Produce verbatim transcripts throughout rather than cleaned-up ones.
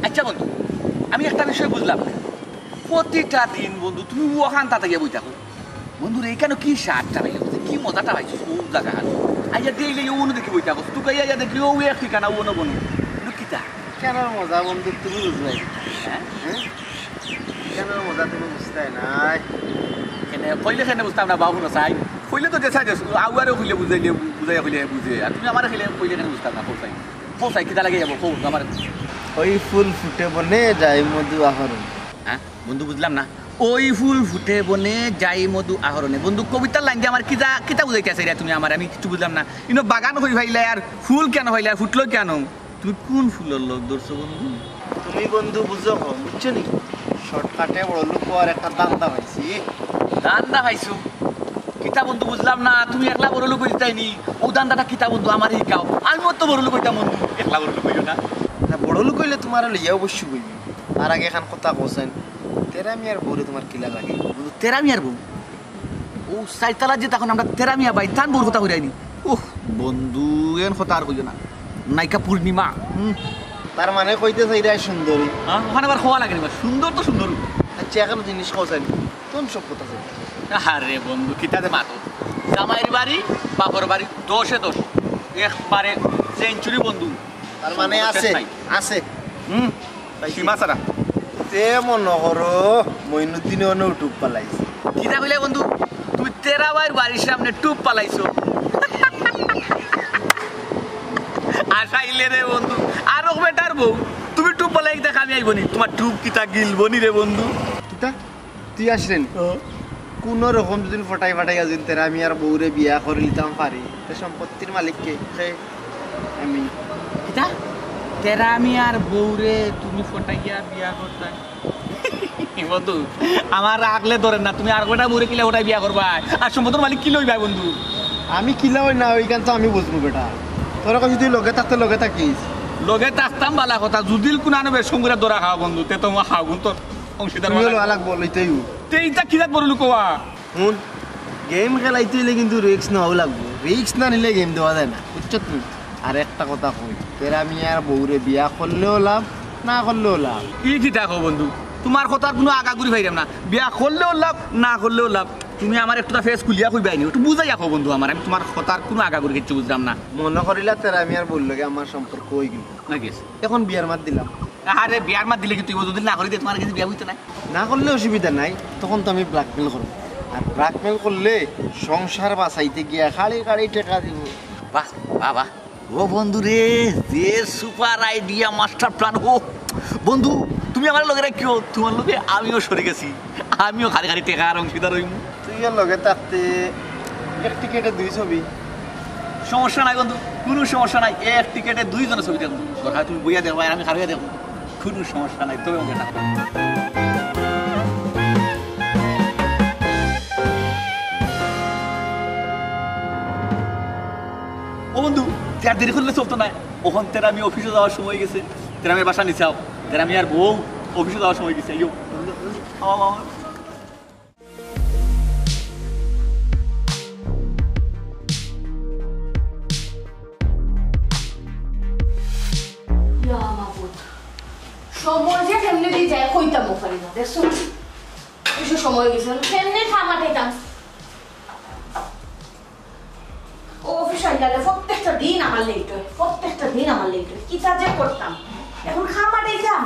আচ্ছা বন্ধু, আমি একটা বিষয় বুঝলাম না। প্রতিটা দিন বন্ধু তুমি অখান তাতে গিয়া বই থাকো। বন্ধুরে, ইখানো কি স্বাদটা পাইলে, কি মজাটা পাইছো, ও জাগা হানো। আইয়া দেখলে অউ অনো দেখি বই থাকো, তুকাইয়া আইয়া দেখলে অউ এক ঠিকানা, অউ অনো বনো। বন্ধু, কিতা? কেন মজা বন্ধু, তুমি বুঝবায়। হ্যাঁ? হ্যাঁ? কেন মজা তুমি বুঝতায় নায়? কেনে, কইলে কেনে বুঝতাম না, বাবু না চাই। কইলে তো যে চাই, আগুয়ারে কইলে বুঝাইলে, বুঝাইয়া কইলে বুঝে। আর তুমি আমারে কইলে, কইলে কেনে বুঝতাম না, কও চাই। কও চাই, কিতা লাগে যাবো, কও, আমারে। ওই ফুল ফুটে বনে, যাই মধু আহরণ। হ্যাঁ? বন্ধু, বুঝলাম না। ওই ফুল ফুটে বনে, যাই মধু আহরণে। বন্ধু, কবিতার লাইন দিয়া আমার কিতা, কিতা বুঝাইতায় চাইরায় তুমি আমারে? আমি কিচ্ছু বুঝলাম না। ইনো বাগান কই পাইলায় আর ফুল কেনে পাইলায় আর ফুটলো কেনে? তুমি কোন ফুলর লগ ধরছো বন্ধু? তুমি বন্ধু বুঝো কম, বুঝছো নি? শর্টকাটে বড় লোক অওয়ার একটা ধান্দা পাইছি। ধান্দা পাইছো? কিতা বন্ধু, বুঝলাম না। তুমি একলা বড় লোক অইতায় নি, অউ ধান্দাটা কিতা বন্ধু, আমারে হিকাও। আমিও তো বড় লোক অইতাম বন্ধু, একলা বড় লোক অইও না। না, বড় লোক অইলে তুমারে লইয়া অবশ্য অইবো। তার আগে এখান কথা কওছাইন, তেরা মিয়ার বউরে তুমার কিলা লাগে? বন্ধু, তেরা মিয়ার বউ? অউ চাইরতলা যে তখন আমরা তেরা মিয়া ভাই, তান বউর কথা কইরায় নি। উহ, বন্ধু, এন কথা আর কইও না। নায়িকা পূর্ণিমা। হুম। তার মানে কইতে চাইরায় সুন্দরী। হ্যাঁ, অখান আবার কওয়া লাগে নি বা, সুন্দর তো সুন্দর। আচ্ছা, অখন জিনিস কওছাইন, কোন সব কথা আছে? আরে বন্ধু, কিতা যে মাতো। জামাইর বাড়ি, বাপর বাড়ি, দশে দশ। একবারে সেঞ্চুরি বন্ধু। তার মানে সম্পর্ক আছে, শেষ নাই। আছে। হুম, তাই কি? সীমা ছাড়া। তে মনো করো, মইনুদ্দিনে অনো টুপ ফালাইছে। কিতা কইলে বন্ধু? তুমি তেরা ভাইর বাড়ির সামনে টুপ ফালাইছো। আসাইলে রে বন্ধু, আরক বেটার বউ, তুমি টুপ ফালাই দেখ আমি আইবো নি? তুমার টুপ কিতা গিলবো নি রে বন্ধু? কিতা? তুই আসলেন? ও। কুনু রকম যদি ফটাই ফটাই যদি তেরা মিয়ার বউরে বিয়া করি লিতাম পারি, তে সম্পত্তির মালিক কে? কে? আমি। কিতা? তেরা মিয়ার বউরে তুমি ফটাইয়া বিয়া করতায়? বন্ধু, আমার আগলে ধরে না, তুমি আর কয়টা বউরে কিলা ফটাই বিয়া করবায়? আর সম্পত্তির মালিক কিলা অইবায় বন্ধু? আমি কিলা অই না অই ইখান তো আমি বুঝমু বেটা। তোর কথা যদি লগে থাকতে লগে থাকিস। লগে থাকতাম ভালা কথা, যদি কুনু আনো বেশ করে ধরা খাও বন্ধু, তে তো আমার হাগুন তো অংশীদার তুমি বালা। হলো আলাক বল, এটাই ও। তে ইটা কিলা বড় লোক অওয়া? হুন, গেম খেলাইতে অইলে কিন্তু রিস্ক নেওয়াও লাগবো। রিস্ক না নিলে গেম দেওয়া যায় না, বুঝছো তুমি? আর একটা কথা কই, তেরা মিয়ার বউরে বিয়া করলেও লাভ, না করলেও লাভ। ই কিতা কও বন্ধু? তুমার কথার কুনু আগাগুড়ি পাইরাম না। বিয়া করলেও লাভ, না করলেও লাভ। তুমি আমার একটুতা ফেস খুলিয়া কইবায় নি, একটু বুঝাইয়া কও বন্ধু আমারে, আমি তুমার কথার কুনু আগাগুড়ি কিচ্ছু বুঝলাম না। মনো করিলা তেরা মিয়ার বউর লগে আমার সম্পর্ক অইগেছে। অখন বিয়ার মাত দিলাম। আরে, বিয়ার মাত দিলে কিতা অইবো? যদি না করি তে তুমার গেছে বিয়া অইতো নায়। না করলে অসুবিধা নাই, তখন তো আমি ব্ল্যাকমেইল করমু। আর ব্ল্যাকমেইল করলে সংসার বাঁচাইতে গিয়া খালি খালি টেকা দিমু। বাহ, বাহ, বাহ। ও বন্ধু রে, যে সুপার আইডিয়া, মাস্টার প্ল্যান। ও বন্ধু, তুমি আমারে লগে রাখিও, তুমার লগে আমিও সরি গেছি, আমিও খালি খালি টেকার অংশীদার অইমু। তুইও লগে থাকতে এক টিকেটে দুই ছবি। সমস্যা নাই বন্ধু, কুনু সমস্যা নাই, এক টিকেটে দুইজনে ছবি দেখমু। দরকার তুমি বইয়া দেখবায় আর আমি খাড়াইয়া দেখমু, কুনু সমস্যা নাই। তবে আমাকে না। ও বন্ধু, আর দেরি করলে চলতো নায়। অখন তেরা মিয়ার অফিসো যাওয়ার সময় অইগেছে। তেরা মিয়ার বাসা নিচাও। তেরা মিয়ার বউ অফিসো যাওয়ার সময় অইগেছে। আইও। আও, আও, আও। ইয়া মাবুদ, সময় যে কেমনে দিয়া যায় কইতামও পারি না, দেখছো? কিছু সময় অইগেছে, কেমনে খামাটাইতাম। ও অফিস আইলে প্রত্যেকটা দিন আমার লেট অয়, প্রত্যেকটা দিন আমার লেট অয়। কিতা যে করতাম, অখন খামাটাইতাম,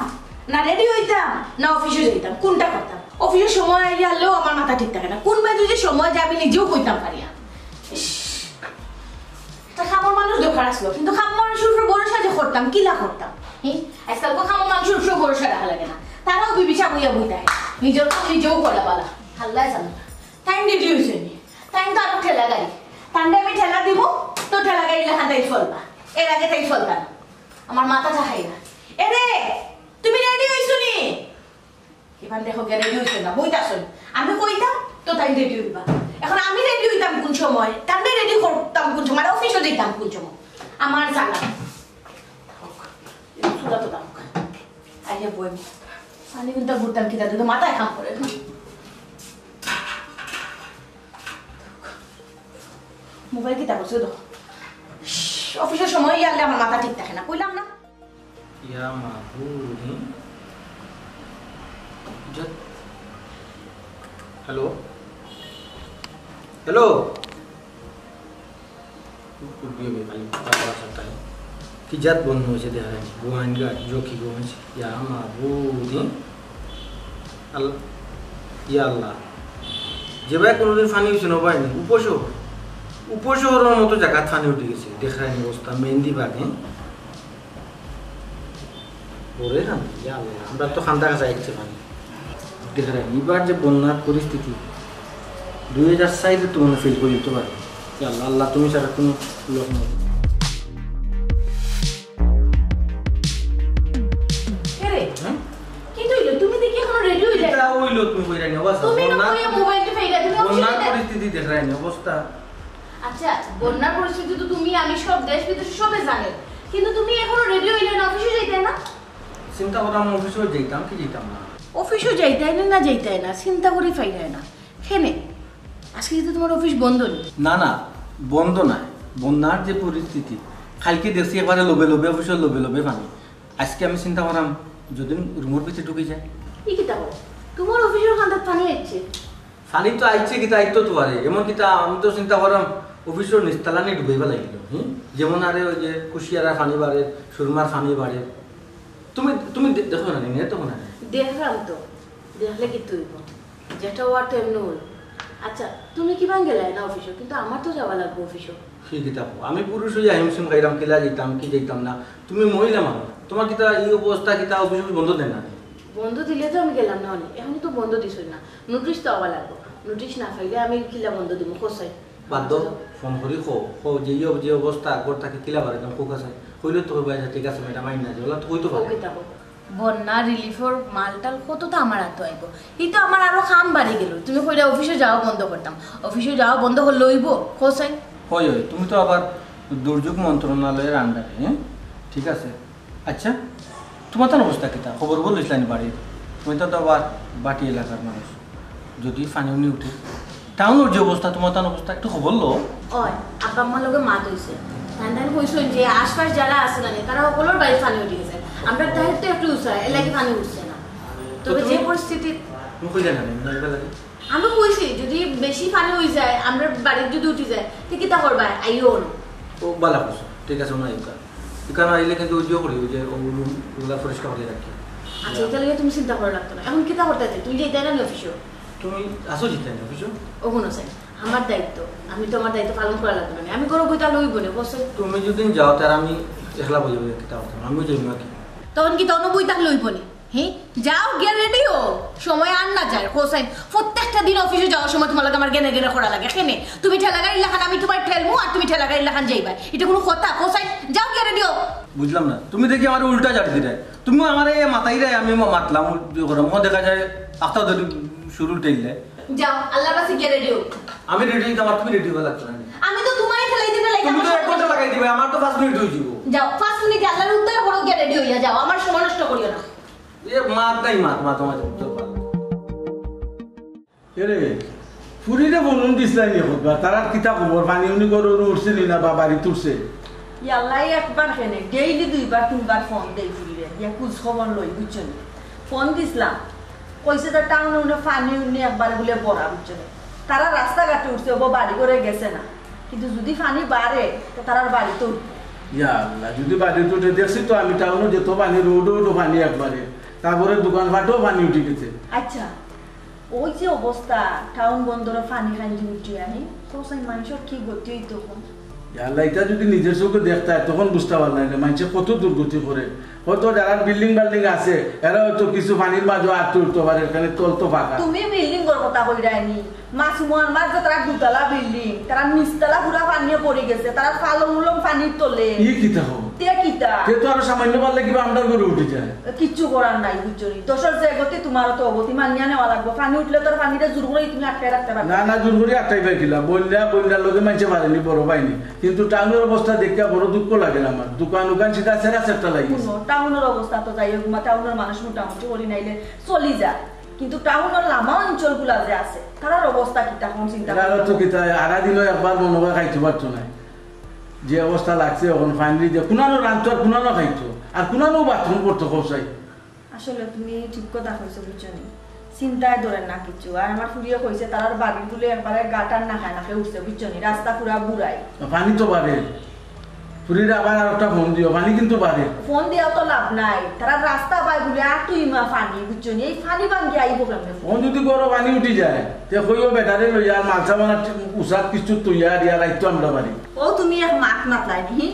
না রেডি অইতাম, না অফিসো যাইতাম, কুনটা করতাম? অফিসর সময় আইয়া হারলেও আমার মাথা ঠিক থাকে না, কুন বায় যদি সময় যায় আমি নিজেও কইতাম পারি না। ইস, একটা কামর মানুষ দরকার আছিল, কিন্তু কামর মানুষর উপরে ভরসা যে করতাম, কিলা করতাম? হুম? আজকাল তো কামর মানুষর উপরে ভরসা রাখা লাগে না, তারাও বিবিসা বইয়া বই থাকে, নিজর কাম নিজেও করা বালা। আল্লায় জানে। তাইন রেডি অইছইন নি? তাইন তো আরো ঠেলা গাড়ি, তানরে আমি ঠেলা দিমু, তো ঠেলা গাড়ি লাখান তাই চলবা, এর আগে তাই চলতা না। আমার মাথাটা খাই না। এরে, তুমি রেডি অইছো নি? এবার দেখো গিয়া রেডি অইছে না, বইতা আছইন। আমি কইতাম তো তাইন রেডি অইবা। এখন আমি রেডি অইতাম কুন সময়, তানরে রেডি করতাম কুন সময়, আর অফিসও যাইতাম কুন সময়? আমার জ্বালা। থাক, এই চুলা তো দাও। আইয়া বই। পানি কুনটা ঘুরতাম কিতা, তো মাথায় কাম করে না। মোবাইল কিতা করছে দেখো। ইস, অফিসর সময় আইয়া হারলে আমার মাথা ঠিক থাকে না, কইলাম না? ইয়া মাবুদ, হুম? যা-, হ্যালো? হ্যালো? উঠবি হবে খালি, তারপর আসার টাইম। কি জাত বন্ধ হয়েছে দেখা যায়, গোয়াইন গাছ, জকি গোয়াইন, ইয়া মাবুদ, হুম? আল্লাহ, ইয়া আল্লাহ। যে ভাই কোনোদিন পানি হয়েছে না, ভাই, উপশহর, উপশহরের মতো জায়গা পানি উঠে গেছে, দেখা যায়নি অবস্থা, মেহেন্দি বাগে। ওরে রাম, ইয়া আল্লাহ, আমরা তো খান্দা কাছা ইচ্ছে পানি। দেখা যায়, এবার যে বন্যার পরিস্থিতি, দুই হাজার চাইরে তো মনে ফিল করি দিতে পারে। ইয়া আল্লাহ, আল্লাহ, তুমি ছাড়া কোনো লোক নেই। এরে, হ্যাঁ? কি তো হইলো? তুমি দেখি এখনো রেডি হইলে? এটা হইলো তুমি কইরা নিও, বাস, তুমি না বন্যার, কইয়া মোবাইল টিপাইরা, তুমি বন্যার অফিসে পরিস্থিতি দেখা যায় না, অবস্থা। আচ্ছা, বন্যার পরিস্থিতি তো তুমি, আমি, সব দেশ বিদেশে সবে জানে, কিন্তু তুমি এখনো রেডি হইলে না, অফিসে যাইতে না? চিন্তা করলাম অফিসে যাইতাম কি যাইতাম না। অফিসে যাইতাই না, না যাইতাই না, চিন্তা করি পাইরায় না। কেনে? আজকে কিন্তু তোমার অফিস বন্ধ নি? না, না, বন্ধ নাই। বন্যার যে পরিস্থিতি, কালকে দেখছি একবারে লবে লবে, অফিসর লবে লবে পানি। আজকে আমি চিন্তা করাম, যদি রুমর ভিতরে ঢুকি যায়। ই কিতা কও? তোমার অফিসর কান্দাত পানি আইছে? পানি তো আইছে, কিতা আইতো তো পারে। এমন কিতা, আমি তো চিন্তা করাম, অফিসর নিচতলা নি ডুবাইবা লাগিল। হুম? যেমন আরে ওই যে কুশিয়ারা পানি বাড়ে, সুরমার পানি বাড়ে। তুমি, তুমি দে-, দেখো না, নেট দেখো না। দেখলাম তো, দেখলে কিতা হইব? যেটা হওয়ার তো এমনি হইব। আচ্ছা, তুমি কিমান গেলায় না অফিসো? কিন্তু আমার তো যাওয়া লাগবো অফিসো। কি কিতা কও? আমি পুরুষ হইয়া হিমশিম খাইলাম, কিলা যাইতাম, কি যাইতাম না। তুমি মহিলা মানুষ, তোমার কিতা এই অবস্থা, কিতা অফিস অফিস বন্ধ দেন না? বন্ধ দিলে তো আমি গেলাম না অনে। এখন তো বন্ধ দিছইন না, নোটিশ তো আওয়া লাগবো। নোটিশ না পাইলে আমি কিলা বন্ধ দিমু, কও চাই? বাদ দেও, ফোন করি কও, কও যে এই অব-, যে অবস্থা, ঘর থাকি কিলা বারইতাম, কও চাই। কইলে তো কইবা, "আচ্ছা, ঠিক আছে, ম্যাডাম, আইন না যে", ওলা তো কইতো পারে। কিতা কও? বন্যা রিলিফর মাল টাল কত তো আমার আতো আইবো। ই তো আমার আরো কাম বাড়ি গেল। তুমি কইরা অফিসো যাওয়া বন্ধ করতাম। অফিসো যাওয়া বন্ধ করলে অইবো? কও চাই। হয়, হয়, তুমি তো আবার দুর্যোগ মন্ত্রণালয়ের আন্ডারে, হ্যাঁ? ঠিক আছে। আচ্ছা, তোমার তান অবস্থা কিতা? খবর বল ইসলানি বাড়ির। তুমি তো আবার বাটি এলাকার মানুষ। যদি পানি উনি উঠে, টাউনের যে অবস্থা, তোমার তান অবস্থা একটু খবর লো। ওই, আব্বা আম্মার লগে মাত হইছে। তান তান কইছইন যে আশপাশ যারা আছে না, তারা সকলের বাড়িত পানি উঠে গেছে। আমরা তাহের তো একটু উঁচা, এর লাগি পানি উঠছে না। তবে যে তুমি পরিস্থিতি তুমি কইলে না, আমি যাইবার লাগি। আমি কইছি, যদি বেশি পানি হয়ে যায়, আমরা বাড়িত যদি উঠি যায়, তে কিতা করবা? আইও না। ও, বালা কইছো। ঠিক আছে, না, ইউকা। ইউকা না আইলে কিন্তু ওই যে করি, ওই যে ও রুম, রুমটা পরিষ্কার করে রাখি। আচ্ছা, এটা লইয়া তুমি চিন্তা করা লাগতো না। এখন কিতা করতে আছে? তুমি যাইতায় না নি অফিসো? তুমি আসো যাইতায় না অফিসো? ও, হুনো চাই, আমার দায়িত্ব, আমি তো আমার দায়িত্ব পালন করা লাগতো না। আমি ঘরো বইতা লইব না, বসে। তুমি যদি যাও, তার আমি একলা বইয়া বইয়া কিতা করতাম? আমিও যাইব নাকি? তখন কিতা অনো বই থাকলে অইব নি? হে? যাও, গিয়া রেডি হও। সময় আর না যায়, কও চাই। প্রত্যেকটা দিন অফিসো যাওয়ার সময় তোমার লগে আমার গেনে গেনে করা লাগে। কেনে? তুমি ঠেলা গাড়ির লাখান, আমি তোমার ঠেলমু, আর তুমি ঠেলা গাড়ির লাখান যাইবা। ইটা কোনো কথা? কও চাই, যাও, গিয়া রেডি হও। বুঝলাম না, তুমি দেখি আমার উল্টা ঝাড়ি দিলে। তুমি আমার এই মাথায় রে, আমি মা-, মাতলাম, উল্টো করে। মো দেখা যায়, আখতা ধরি শুরু ঠেললে। যাও, আল্লাহর কাছে গিয়া রেডি হও। আমি রেডি হইতাম, আর তুমি রেডি হওয়া লাগতো না। আমি তো তোমায় ঠেলাই দিতে লাগি তুমি তো আমার এক ঘন্টা সময় লাগাই দিবে, আমার তো পাঁচ মিনিট হয়ে যাবো। যাও, পাঁচ মিনিটে আল্লাহর উদ্ধার করো, গিয়া রেডি হইয়া যাও, আমার সময় নষ্ট করিও না। এ মাত নাই, মাত, মাত, মাত, উত্তর পারো। এরে, ফুরিরে ফোন দিছলায় নি কতবার? তারার কিতা খবর? পানি উনি ঘরো উঠছে নি না বা বাড়িত উঠছে? ইয়াল্লাই একবার কেনে, ডেইলি দুইবার তিনবার ফোন দেই ফুরিরে, ইয়া খোঁজ খবর লই, বুঝছো নি? ফোন দিছলাম, কইছে যে টাউনে উনি পানি উনি একবার বুলে ভরা, বুঝছো নি? তারা রাস্তাঘাটে উঠছে, ও বাড়ি ঘরে গেছে না। কিন্তু যদি পানি বাড়ে, তো তারার বাড়িত উঠবো। ইয়া আল্লাহ, যদি বাড়িত উঠে, দেখছি তো আমি টাউনে যত পানি, রোডো রোডো পানি একবারে, তারপরে দোকানপাটেও পানি উঠি গেছে। আচ্ছা, ওই যে অবস্থা, টাউন বন্দরো পানি খাইতে উঠি আহি, কও চাইন মানষর কি গতি অইতো অখন? ইয়া আল্লাহ, ইতা যুদি নিজর চউখে দেখতায়, তখন বুঝতা পারলায় না মানষে কত দুর্গতি করে। হয়তো যারার বিল্ডিং বাল্ডিং আছে, এরা হয়তো কিছু পানির মাঝে আটকে উঠতো পারে, এখানে তল তো ফাঁকা। তুমি বিল্ডিংর কথা কইরায় নি, মাসুম আহমদ যে তারার দুতলা বিল্ডিং, তারার নিচতলা পুরা পানিয়ে পড়ি গেছে, তারার পালং উলং পানির তলে। ই কিতা কও? তে কিতা? তে তো আরো সামান্য পারলে কিবা আমরার ঘরো উঠি যায়। কিচ্ছু করার নাই, বুঝছো নি? দশর যে গতি, তুমারও তো অগতি মানিয়া নেওয়া লাগবো। পানি উঠলে তো আর পানিরে জোর করি তুমি আটকাই রাখতে পারবে না। না, না, জোর করি আটকাইবায় কিলা? বন্যা, বন্যার লগে মানষে পারেনি, বড় পাইনি। কিন্তু টাউনর অবস্থা দেখিয়া বড় দুঃখ লাগের আমার। দোকান উকান সিধা ছেড়া ছেড়া লাগিছে। হুনো, টাউনর অবস্থা তো যাই হোক, মা, টাউনর মানুষ মোটামুটি করি নাইলে চলি যায়। কিন্তু টাউনর লামা অঞ্চলগুলা যে আছে, তারার অবস্থা কিতা, অখন চিন্তা এরা করো। তো কিতা, হারা দিনও একবার মনে হয় খাইতে পারতো না। যে অবস্থা লাগছে অখন, পানির যে কুনানো রানতো আর কুনানো খাইতো, আর কুনানো বাথরুম করতো, কও চাই। আসলে তুমি ঠিক কথা কইছো, বুঝছো নি? চিন্তায় ধরের না কিচ্ছু। আর আমার ফুরিয়ে কইছে, তারার বাড়ির বুলে একবারে গাটার নাকায় নাকায় উঠছে, বুঝছো নি? রাস্তা পুরা বুড়াই। পানি তো বাড়ের। ফুরিরে আবার আরেকটা ফোন দিও, পানি কিন্তু বাড়ের। ফোন দিয়াও তো লাভ নাই, তারার রাস্তা বায় বুলে আটু ইমা পানি, বুঝছো নি? এই পানি ভাঙ্গি আইবো কেমনে? অখন যুদি ঘরো পানি উঠি যায়, তে কইও বেটারে লইয়া আর মালসামান উসাত কিছু তৈয়ার ইয়া রাইতো আমরা বাড়ি। ও তুমি এক মাত মাতলায় নি, হি?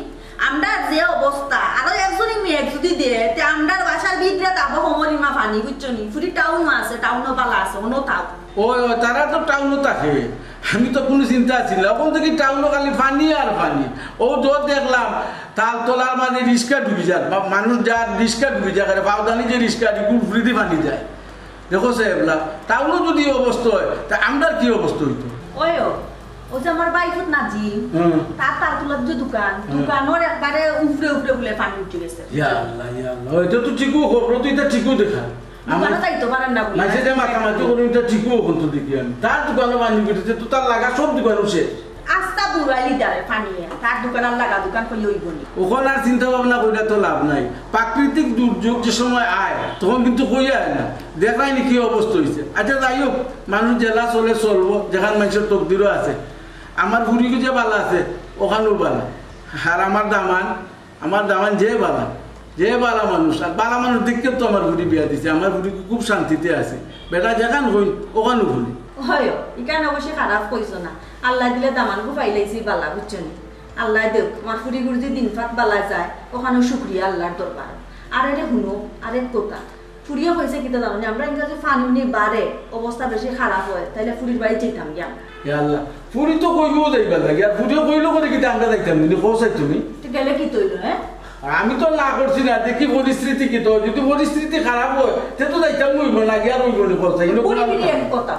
আমরার যে অবস্থা, আরো একজনই মেঘ যুদি দে, তে আমরার বাসার ভিতরে তাবো হমর ইমা পানি, বুঝছো নি? ফুরি টাউনও আছে, টাউনও বালা আছে, অনো থাক। ওই, ওই, তারা তো টাউনও থাকে। আমি তো কুনু চিন্তা আছিল না। অখন দেখি টাউনও খালি পানি আর পানি। ও তো দেখলাম, তালতলার মাঝে রিক্সা ডুবি যার। বা মানুষ যার রিক্সা ডুবি যায়, আরে পাওদানি যে রিক্সা, রিগুর ফুরিদি পানি যায়। দেখো সে এবলা, টাউনও যুদি ই অবস্থা হয়, তে আমরার কি অবস্থা অইতো? ওই ও, ও যে আমার বাইফুত নাজিম, হুম। তার তালতলার যে দোকান, হুম। দোকানর একবারে উপরে উপরে বুলে পানি উঠি গেছে। ইয়া আল্লাহ, ইয়া আল্লাহ। ওইটা তো ঠিকও খবর, তো ইটা ঠিকও দেখা। দোকানো যাইতো পারের না বুলে। মাঝে যে মাতামাতি করইন, ইটা ঠিকও অখন তো দেখি আমি। তার দোকানো পানি উঠি গেছে, তো তার লাগা সব দোকানও শেষ। আস্তা বুড়াইলি দারে পানিয়ে, তার দোকান আর লাগা দোকান কই অইবো নি? অখন আর চিন্তা ভাবনা কইরা তো লাভ নাই। প্রাকৃতিক দুর্যোগ যে সময় আয়, তখন কিন্তু কইয়া আয় না। দেখরায় নি কি অবস্থা অইছে। আচ্ছা, যাই হোক, মানুষ যেলা চলে চলবো, যেখান মানষর তকদিরও আছে। আমার ফুরি যে বালা আছে, অখানও বালা। আর আমার দামান, আমার দামান যে বালা, যে বালা মানুষ, আর বালা মানুষ দেখিয়া তো আমার ফুরি বিয়া দিছে। আমার ফুরি খুব শান্তিতে আছে। বেটা যেখান কইন, অখানও ফুরি। হয়, ইখান অবশ্যই খারাপ কইছো না। আল্লায় দিলে দামান গু পাইলাইছি বালা, বুঝছো নি? আল্লায় দেউক, আমার ফুরিগুর যে দিন ফাত বালা যায়, অখানও শুকরিয়া আল্লার দরবার। আর এরে হুনো, আরেক কথা, ফুরিয়ে কইছে কিতা জানো নি? আমরা ইংরেজি ফানি উনি বাড়ে, অবস্থা বেশি খারাপ হয়, তাইলে ফুরির বাড়ি যাইতাম গিয়া। ইয়া আল্লাহ, ফুরি তো কইবো যাইবার লাগি, আর ফুরিয়ে কইলো করে কিতা আমরা যাইতাম নি, কও চাই তুমি? তো গেলে কিতা অইলো, হ্যাঁ? আমি তো না করছি না, দেখি পরিস্থিতি কিতা, যুদি পরিস্থিতি খারাপ হয়, তে তো যাইতাম অইবো না, গিয়া আর অইবো না, কও চাই, ইনো ফুরি কোনো ফিরি কথা। এক কথা।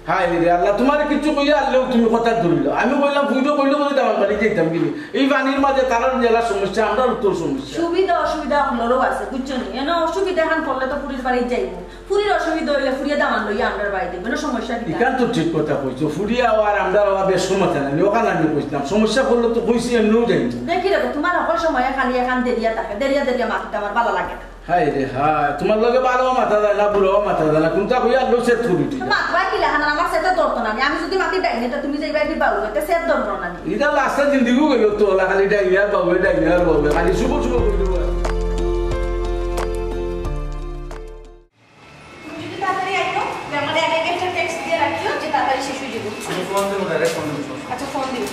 হায় রে আল্লাহ, তুমারে কিচ্ছু কইয়া আনলেও তুমি কথা ধরিল। আমি কইলাম, ফুরিয়ে কইলো করে দামান বাড়ি যাইতাম গি নি। এই পানির মাঝে তারার যেলা সমস্যা, আমরার উত্তর সমস্যা। সুবিধা অসুবিধা অকলরও আছে, বুঝছো নি? এনে অসুবিধা এখান পড়লে তো ফুরির বাড়ি যাইবো। ফুরির অসুবিধা অইলে ফুরিয়ে দামান লইয়া আমরার বাড়ি যাইবো, কোনো সমস্যা কিতা? ইখান তো ঠিক কথা কইছো। ফুরিয়ে আওয়ার আমরার আওয়ার বেশ সমস্যা নাই, অখান আমি কইতাম। সমস্যা পড়লে তো কইছি এমনেও যাইবো। দেখি রে, তুমার হকল সময় খালি এখান দেরিয়া থাকে, দেরিয়া দেরিয়া মাতিতে আমার বালা লাগে না। হায় রে হায়, তুমার লগে বালাও মাতা যায় না, বুরাও মাতা যায় না, কুনটা কইয়া আনলেও সেট করি তুই। মাতবায় কিলা খান, আমার সেটে ধরতো না নি। আমি যুদি মাতি ডাইনে, তে তুমি যাইবায় দি বাউয়ে, তে সেট ধরবো না নি। ইটা লাস্টে জিন্দিগি গেল তো, ওলা খালি ডাইনে আর বাউয়ে, ডাইনে আর বাউয়ে, খালি শুভ শুভ করি দেবো। তুমি যুদি তাড়াতাড়ি আইও, তে আমারে আগে একটা টেক্সট দিয়া রাখিও যে তাড়াতাড়ি শেষ অই যাইবো। আমি ফোন দেবো, ডাইরেক্ট ফোন দেবো। আচ্ছা, ফোন দিও।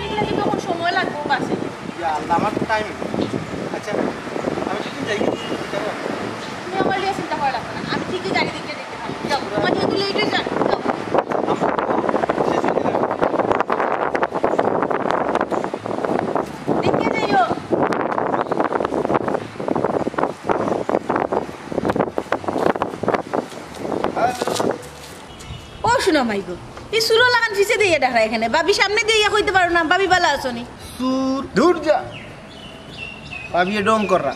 এগুলা কিন্তু এখন সময় লাগবো বাসে। ইয়া আল্লাহ, আমার টাইম। আচ্ছা, আমি যদি যাই, কেন? তুমি আমার লিয়ে চিন্তা করা লাগবে না, আমি ঠিকই গাড়ি দেখে দেখতে পারবো। যাও, তোমার যেহেতু লেট হয়ে যাবে, যাও। দেখে যাইও। ও শুনো মাইগো, এই চুরো লাখান পিছে দিয়া ডাকরা এখানে, ভাবি সামনে দিয়া কইতে পারো না, ভাবি বালা আছো নি? চুর, দূর যা। ভাবিয়ে ঢং কররা।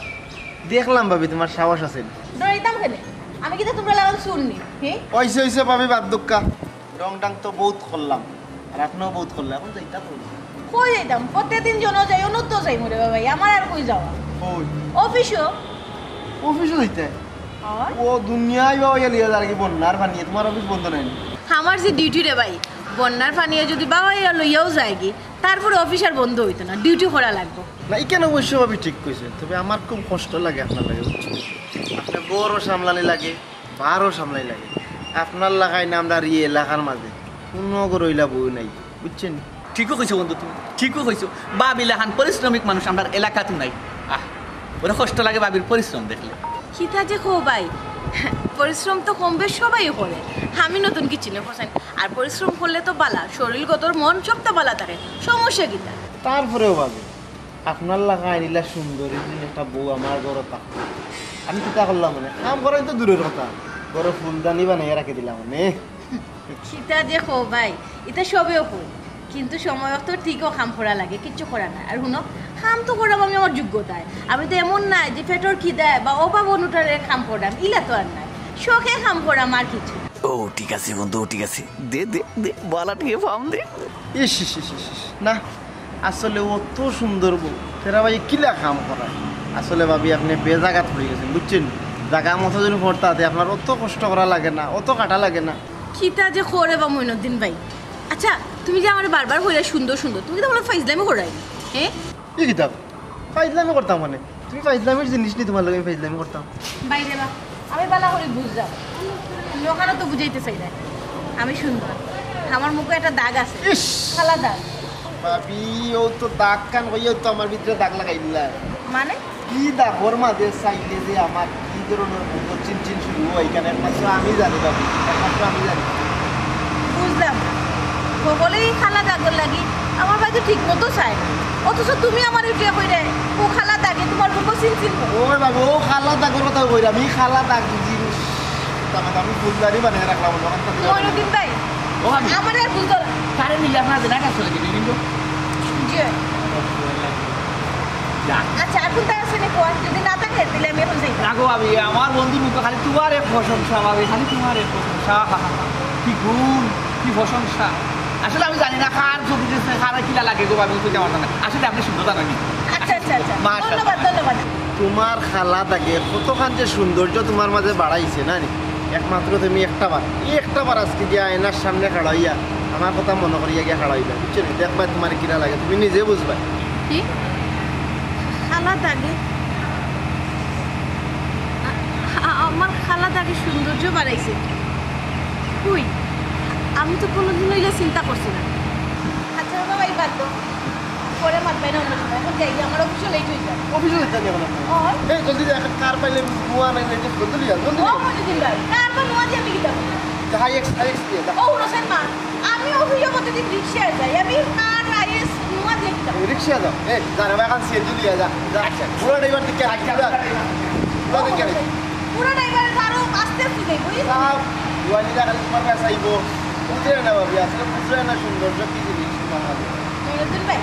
দেখলাম ভাবি, তুমার সাহস আছে নি। ডরাইতাম কেনে? আমি কিতা তুমরার লাখান চুর নি, হে? অইছে, অইছে ভাবি, বাদ দেউক্কা। ঢং ঢাং তো বউত করলাম। আর আপনেও বউত করলা, অখন যাইতা কই? কই যাইতাম? প্রত্যেকদিন যেন যাই, অনত্ত যাইমু রে বাবা, আমার আর কই যাওয়া? কই? অফিসো। অফিসো যাইতা? আর ও দুনিয়ায় বাবা ইয়া লিয়া যার কি বন্যার পানিয়ে, তুমার অফিস বন্ধ নায় নি? আমার যে ডিউটি রে ভাই, বন্যার পানিয়ে যদি বাবা ইয়া লইয়াও যায়গি, তারপরে অফিস আর বন্ধ অইতো না, ডিউটি করা লাগবো। না, ইখান অবশ্য ভাবি ঠিক কইছে, তবে আমার খুব কষ্ট লাগে আপনার লাগি, বুঝছো? আপনে ঘরও সামলানি লাগে, বারও সামলাই লাগে। আপনার লাখান আমরার ই এলাকার মাঝে কুনু ঘরো ইলা বউ নাই, বুঝছইন? ঠিকউ কইছো বন্ধু তুমি, ঠিকউ কইছো। ভাবি লাখান পরিশ্রমিক মানুষ আমরার এলাকাত নাই। আহ, বড় কষ্ট লাগে ভাবির পরিশ্রম দেখলে। কিতা যে কও ভাই, পরিশ্রম তো কম বেশ সবাই করে, আমি নতুন কিচ্ছু নায়, হোসেন। আর পরিশ্রম করলে তো বালা, শরীর গতর মন সবটা বালা থাকে, সমস্যা কিতা? তারপরেও ভাবি, আপনার লাখান ইলা সুন্দরী যদি একটা বউ আমার ঘরো থাকতো, আমি কিতা করলাম মানে? কাম করাই তো দূরের কথা, ঘরো ফুলদানি বানাইয়া রাখি দিলাম মানে। কিতা যে কও ভাই, ইতা সবেউ কয়, কিন্তু সময় অক্ত ঠিকও কাম করা লাগে, কিচ্ছু করা নাই। আর হুনো, কাম তো করাম আমি আমার যোগ্যতায়, আমি তো এমন নায় যে পেটর খিদায় বা অভাব অনুটারে কাম করাম, ইলা তো আর নায়, শখে কাম করাম আর কিছু। ও ঠিক আছে বন্ধু, ঠিক আছে, দে দে দে, বালা টিয়া ফাম দে। ইস ইস ইস ইস ইস। না, আসলে অত সুন্দর বউ, তেরা ভাই কিলা কাম করায়? আসলে ভাবি, আপনে বেজাগাত পড়ি গেছইন, বুঝছইন? জাগা মতো যদি পড়তা, তে আপনার অত কষ্ট করা লাগে না, অত খাটা লাগে না। কিতা যে কও রে বা মইনুদ্দিন ভাই। আচ্ছা, তুমি যে আমারে বারবার কইরায় সুন্দর সুন্দর, তুমি তো বলো ফাইজলামি করায় নি, হ্যাঁ? ই কিতা? ফাইজলামি করতাম মানে? তুমি ফাইজলামির জিনিস নি, তুমার লগে আমি ফাইজলামি করতাম? বাইরে বা, আমি বালা করি বুঝলাম, তুমি ওখানে তো বুঝাইতে চাইরায় আমি সুন্দর, আমার মুখো একটা দাগ আছে, ইস! কালা দাগ। ভাবি, ও তো দাগ কান কইয়া তো আমার ভিতরে দাগ লাগাইলা। মানে? কি দাগর মাঝে চাইলে যে আমার কি ধরনের মুখো চিনচিন শুরু হয়, এখানে একমাত্র আমি জানি ভাবি, একমাত্র আমি জানি। বুঝলাম না, সকলেই কালা দাগর লাগি আমার বাড়িতে ঠিক মতো চায় না, অথচ তুমি আমার উঠিয়া কইরায় ও কালা দাগে তুমার মুখো চিনচিন করে। ওই ভাবি, ও কালা দাগর কথা কইরাম, আমি কালা দাগ জিনিস। তার মানে আমি ফুলদানি বানাই রাখলাম, ওখান থেকে মইনুদ্দিন ভাই, ও ভাবি। আমার আর বুঝতো না। কারে মিলে আপনার দেনা কাজ চলে গেছে কিন্তু জি। যা। আচ্ছা, এখন তো আছে নি কোয়া, যদি না থাকে তাহলে আমি এখন যাই। না গো ভাবি, আমার বন্ধুর মুখো খালি তুমার এক প্রশংসা ভাবি, খালি তুমার এক প্রশংসা। কি গুণ, কি প্রশংসা। আসলে আমি জানি না কার চোখে গেছে, কার কিলা লাগে গো ভাবি, কইতে পারতাম না। আসলে আপনি সুন্দর জানেন। আচ্ছা আচ্ছা আচ্ছা, মাশাআল্লাহ। ধন্যবাদ ধন্যবাদ। তুমার কালা দাগে কতখান যে সৌন্দর্য তুমার মাঝে বাড়াইছে না নি? একমাত্র তুমি একটা বার, একটা বার আজকে গিয়া আয়নার সামনে খাড়া অইয়া আমার কথা মনো করিয়া গিয়া খাড়া অইবা, বুঝছো নি? দেখবায় তুমার কিলা লাগে, তুমি নিজে বুঝবায়। কি? কালা দাগে? আ-, আ-, আমার কালা দাগে সৌন্দর্য বাড়াইছে? কই, আমি তো কোনোদিনও ইলা চিন্তা করছি না। আচ্ছা বাবা, এই বাদ দাও, পরে মাতবায় না অন্য সময়, এখন যাই, আমার অফিসে লেট অই যায়। অফিসো যাইতা নি এখন আপনে? অয়। এই জলদি যা, একটা কার পাইলে নুয়া নাই, জলদি যা, জলদি ও যা। মইনুদ্দিন ভাই, কার বা নুয়া দিয়া আমি কিতা করবো? যা, হাই এক্স, হাই এক্স দিয়া যা। ও হোসেন মা, আমি অফিসর প্রতিদিন রিক্সায় যাই, আমি কার আইএস নুয়া দিয়া কিতা করবো? রিক্সায় যাও, এই যা রে ভাই, এখন সিএনজি লইয়া যা, যা। আচ্ছা। পুরা ড্রাইভার দিকে আইকে যা। পুরা দিকে আইকে। পুরা ড্রাইভারে তো আরো আস্তে আস্তে যাইবো, এই সব জুয়ানি যা খালি তুমার কাছে আইবো। বুঝে না ভাবি, আসলে বুঝে না সৌন্দর্য কি জিনিস তুমার মাঝে। মইনুদ্দিন ভাই,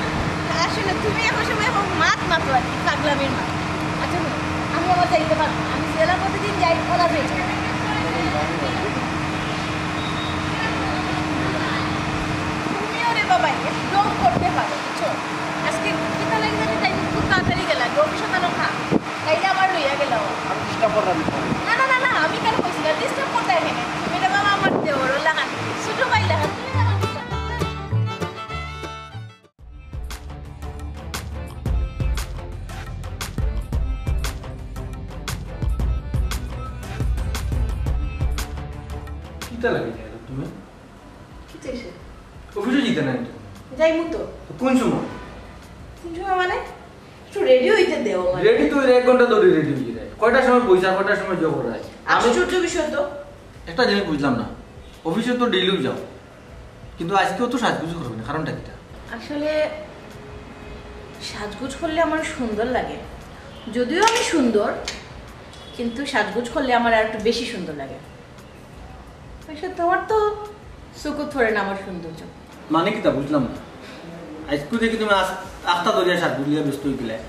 আসলে তুমি এখন সময় এখন মাত মাতো আর কি, পাগলামির মাত। আচ্ছা হুনো, আমি আবার যাইতে পারবো না। আমি যেলা প্রতিদিন যাই, ওলা যাই। তুমিও রে বাবা, ব্লগ করতে পারো, বুঝছো? আজকে কিতা লাগি জানি তাই খুব তাড়াতাড়ি গেলা, অফিসো তানো খা। তাইলে আবার লইয়া গেলা ও। আমি ডিস্টার্ব করলাম না। না, না, না, না, আমি কেন কইছি না? ডিস্টার্ব করতে আইবে না। তুমি রে বাবা আমার দেওর লাখান, ছোট ভাই লাখান, তুমি আমার কিতা লাগে যাইতাম তুমি? কি চাইছে? অফিসো যাইতা নায় তো? যাইমু তো। তো কোন সময়? কোন সময় মানে? একটু রেডি হইতে দেও আমারে। রেডি তো এক ঘন্টা ধরি রেডি অই যায়। কয়টার সময় বইছ আর কয়টার সময় জব করায়? আমি আশ্চর্য বিষয় তো। একটা জিনিস বুঝলাম না, অফিসো তো ডেইলিউ যাও, কিন্তু আজকে অত সাজগুজ করছো না, কারণটা কিতা? আসলে সাজগুজ করলে আমার সুন্দর লাগে, যদিও আমি সুন্দর, কিন্তু সাজগুজ করলে আমার আর একটু বেশি সুন্দর লাগে। আসলে তোমার তো চোখো ধরে না আমার সৌন্দর্য। মানে কিতা বুঝলাম না। আজকে দেখি তুমি আস-, আস্তা ধরিয়া সাজগুজ লইয়া ব্যস্ত অই গেলায়।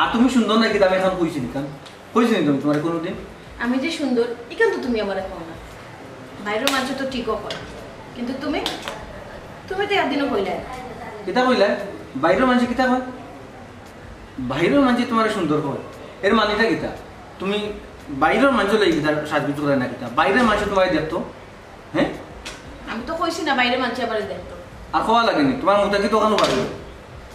আর তুমি সুন্দর নায় কিতা আমি এখন কইছি নি কান? কইছি নি তুমি তুমারে কোনোদিন? আমি যে সুন্দর, ইখান তো তুমি আমারে কও না। বাইরর মানষে তো ঠিকও কয়, কিন্তু তুমি, তুমি তো একদিনও কইলে না। কিতা কইলা? বাইরের মানষে কিতা কয়? বাইরের মানষে তুমারে সুন্দর কয়, এর মানেটা কিতা? তুমি বাইরের মানষর লাগি কিতা সাজগুজ করায় না কিতা? বাইরের মানষে তুমারে দেখতো, হ্যাঁ? আমি তো কইছি না বাইরের মানষে আমারে দেখতো। আর কওয়া লাগেনি, তুমার মুখটা কি তখনও পারবে?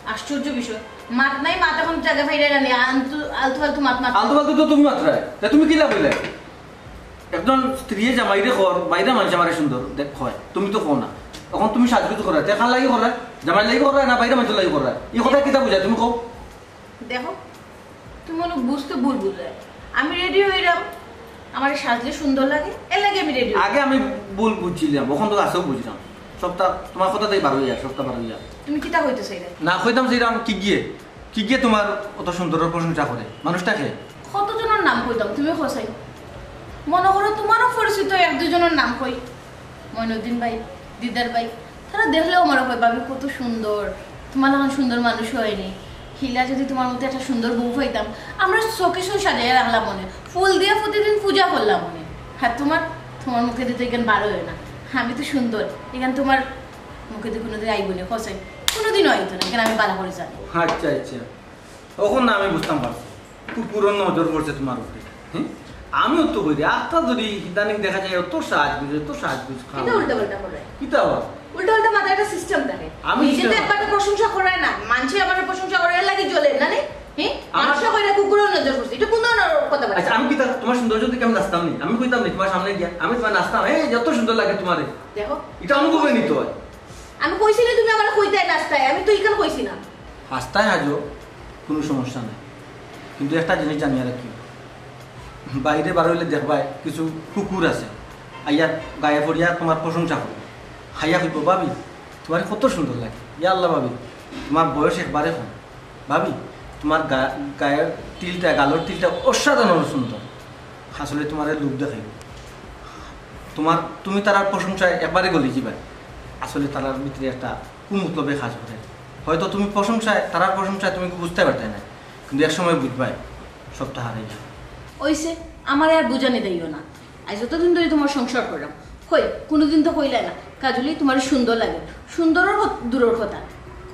আশ্চর্য বিষয়, মাত নাই, মাত এখন জায়গা পাইলে না নি, আলতু আলতু ফালতু মাত মাত। আলতু ফালতু তো তুমি মাতরায়, তে তুমি কিলা কইলে? একজন স্ত্রীয়ে জামাইরে কর, বাইরের মানষে আমারে সুন্দর দেখ কয়, তুমি তো কও না। এখন তুমি সাজগুজ করায়, তে কার লাগি করায়? জামাইর লাগি করায় না বাইরের মানষর লাগি করায়? ই কথা কিতা বুঝায় তুমি কও? দেখো, তুমি মনে বুঝতে ভুল বুঝলে। আমি রেডি হইলাম, আমার সাজলে সুন্দর লাগে, এর লাগি আমি রেডি। আগে আমি ভুল বুঝছিলাম, এখন তো আছেও বুঝলাম। সবটা তুমার কথাতেই বার হইয়া, সবটা বার হইয়া। তুমি কিতা কইতে চাইলে? না কইতাম চাইলাম কি গিয়ে, কি গিয়ে তুমার অত সুন্দরর প্রশংসা করে মানুষটা কে? কতজনর নাম কইতাম, তুমি কও চাই। মনে করো তুমারও পরিচিত এক দুইজনর নাম কই, মইনুদ্দিন ভাই, দিদার ভাই, তারা দেখলেও আমারে কয়, "ভাবি কত সুন্দর, তুমার লাখান সুন্দর মানুষ হয়নি। হিলা যদি তুমার মতো একটা সুন্দর বউ পাইতাম, আমরা চোখে চোখ সাজাইয়া রাখলাম অনে, ফুল দিয়া প্রতিদিন পূজা করলাম অনে। আর তুমার, তুমার মুখেদি তো ইখান বার হয় না, আমি তো সুন্দর, ইখান তুমার মুখেদি কোনোদিন আইবো না, কও চাই, কোনোদিনও আইতো না, ইখান আমি বালা করি জানি।" আচ্ছা, আচ্ছা, অখন না আমি বুঝতাম পারছি। কুকুরর নজর পড়ছে তুমার উপরে। হুম? আমিও তো কই রে, আত্তা যদি ইদানিং দেখা যায় অত সাজগুজ, অত সাজগুজ খাওয়া। কিতা উল্টা পাল্টা করে? কিতা আবার? উল্টা উল্টা মাথার একটা সিস্টেম থাকে। আমি নিজে তো system একবার তো প্রশংসা করে না, মানষে আমার প্রশংসা করে, এর লাগি জ্বলে না নি? হ্যাঁ? আমার মানষে কইরা কুকুরর নজর পড়ছে, ইটা কোন ধরনের কথা বলে? আচ্ছা, আমি কিতা তুমার সৌন্দর্য দেখি আমি নাচতাম নি? আমি কইতাম নি তুমার সামনে গিয়া, আমি তুমার নাচতাম, "এই, যত সুন্দর লাগে তুমারে।" দেখো। ইটা অনুভবে নিতে হয়। আমি কইছি না তুমি আমারে কইতায় নাচতায়, আমি তো ইখান কইছি না। হাসতায় হাজো, কোনো সমস্যা নাই, কিন্তু একটা জিনিস জানিয়া রাখিও, বাইরে বার হইলে দেখবায় কিছু কুকুর আছে, আইয়া গায়ে পড়িয়া তুমার প্রশংসা করবো, আইয়া কইবো, "ভাবি, তুমারে কত সুন্দর লাগে, ইয়া আল্লাহ ভাবি, তুমার বয়স একবারে কম, ভাবি, তুমার গা-, গায়ের তিলটা, গালর তিলটা অসাধারণ সুন্দর।" আসলে তুমারে লোভ দেখাইবো। তুমার, তুমি তারার প্রশংসায় একবারে গলি যিবায়। আসলে তারার ভিতরে একটা কুমতলবে কাজ করে। হয়তো তুমি প্রশংসায়, তারার প্রশংসায় তুমি বুঝতে পারতায় না, কিন্তু এক সময় বুঝবায়, সবটা হারাই যাবে। অইছে, আমারে আর বুঝানি দিও না। আজ যতদিন ধরি তুমার সংসার করলাম, কই, কোনোদিন তো কইলায় না, "কাজলি, তুমারে সুন্দর লাগে।" সুন্দরর কত-, দূরর কথা।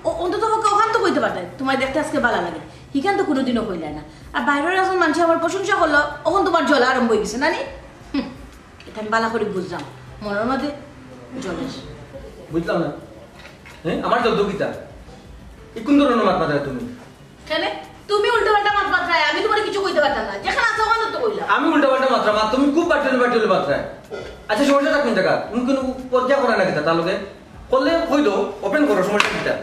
ও, অন্তত পক্ষে অখান তো কইতে পারতায়, "তুমারে দেখতে আজকে বালা লাগে।" হিখান তো কোনোদিনও কইলায় না। আর বাইরের একজন মানষে আমার প্রশংসা করলো, অখন তুমার জ্বলা আরম্ভ হয়ে গেছে, না নি? হুম, ইটা আমি বালা করি বুঝলাম, মনর মাঝে জ্বলে। বুঝলাম না। হ্যাঁ, আমার জ্বলতো কিতা? ই কোন ধরনের মাত মাতায় তুমি? কেনে? তুমি উল্টা পাল্টা মাত মাতরায়, আমি তুমারে কিছু কইতে পারতাম না। যেখান আছে অখান তো কইলাম। আমি উল্টা পাল্টা মাতরাম, আর তুমি খুব বাটুলি বাটুলি মাতরায়। আচ্ছা, সমস্যাটা কোন জায়গা? তুমি কোনো পরকিয়া করায় না কিতা তার লগে? করলে কই দাও, ওপেন করো, সমস্যা কিতা?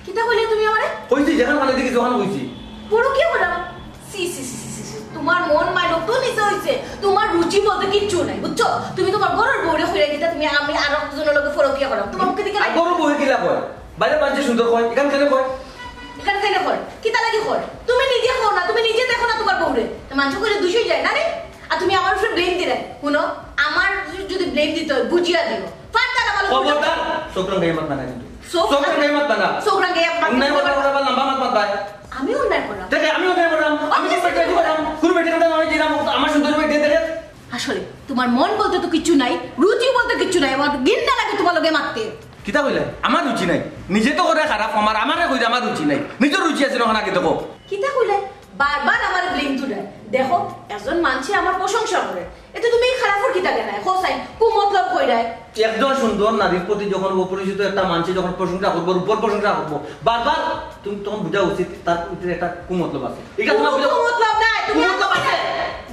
কিতা কইলে তুমি আমারে? কইছি, যেখান ফালাইতে গেছি অখান কইছি। পরকিয়া করাম? ছি, ছি, ছি, ছি, ছি, ছি। তুমার মন মাইনর তো নিচে হইছে। তুমার রুচি বলতে কিচ্ছু নাই, বুঝছো? তুমি তুমার ঘরর বউরে কইরায় কিতা তুমি আমি আর একজনর লগে পরকিয়া করাম? তুমার মুখে দিকে আর ঘরর বউয়ে কিলা কয়? বাইরে মানষে সুন্দর কয়, ইখান কেনে কয়? ইখান কেনে কয়? কিতা লাগি কয়? তুমি নিজে কও না, তুমি নিজে দেখো না তুমার বউরে। তো মানষে কইলে দুষই যায় না রে? আর তুমি আমার উপরে ব্লেম দিরায়। হুনো, আমার যদি ব্লেম দিতে হয়, বুঝিয়া দিও। ফার্দার আমার উপরে খবরদার, চোখ রাঙাইয়া মাত মাতবা না কিন্তু। চোখ চোখ রাঙাইয়া মাত মাতবা না। চোখ রাঙাইয়া মাত অন্যায় মাতবা। মাত মাতবা, লম্বা মাত মাতবা। আমি অন্যায় করাম? দেখে, আমি অন্যায় করাম। আমি অন্যায় কোন বেটি কথা নয়, দিলাম, আমার সুন্দর বেটি দেখে। আসলে, তুমার মন বলতে তো কিচ্ছু নাই, রুচি বলতে কিচ্ছু নাই, আমার ঘিন্না লাগে তুমার লগে মাততে। কিতা কইলে? আমার রুচি নাই। নিজে তো করে খারাপ, আমার, আমারে কইলে আমার রুচি নাই। নিজর রুচি আছে না, আগে দেখো। কিতা কইলে? বারবার আমার ব্লেম তুলে। দেখো, একজন মানষে আমার প্রশংসা করে। এতে তুমি খারাপর কিতা কেনে? কও চাই, কুমতলব কইরায়। একজন সুন্দর নারীর প্রতি যখন অপরিচিত একটা মানষে যখন প্রশংসা করবো, রূপর প্রশংসা করবো, বারবার তুমি তখন বুঝা উচিত তার ভিতরে একটা কুমতলব আছে। এটা তোমার বুঝা কুমতলব নাই, তুমি কুমতলব আছে।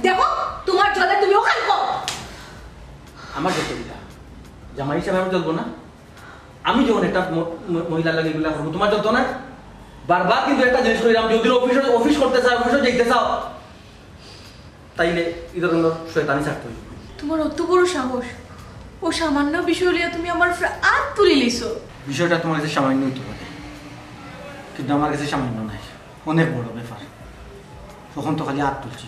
দেখো, তুমার জ্বলে তুমি অখান কও। আমার জ্বলতো কিতা? জামাই হিসাবে আমি জ্বলবো না? আমি যখন একটা ম-, ম-, মহিলার লগে এগুলা করবো, তুমার জ্বলতো না? বারবার কিন্তু একটা জিনিস কইরাম, যদি অফিসে, অফিস করতে চাও, অফিসে যেতে চাও, তাইলে ই ধরনের শয়তানি ছাড়তে হইব। তুমার অত বড় সাহস, ও সামান্য বিষয় লইয়া তুমি আমার উপরে আত তুলি লিছো। বিষয়টা তুমার কাছে সামান্য হইতে পারে, কিন্তু আমার কাছে সামান্য নাই, অনেক বড় ব্যাপার। তখন তো খালি আত তুলছি,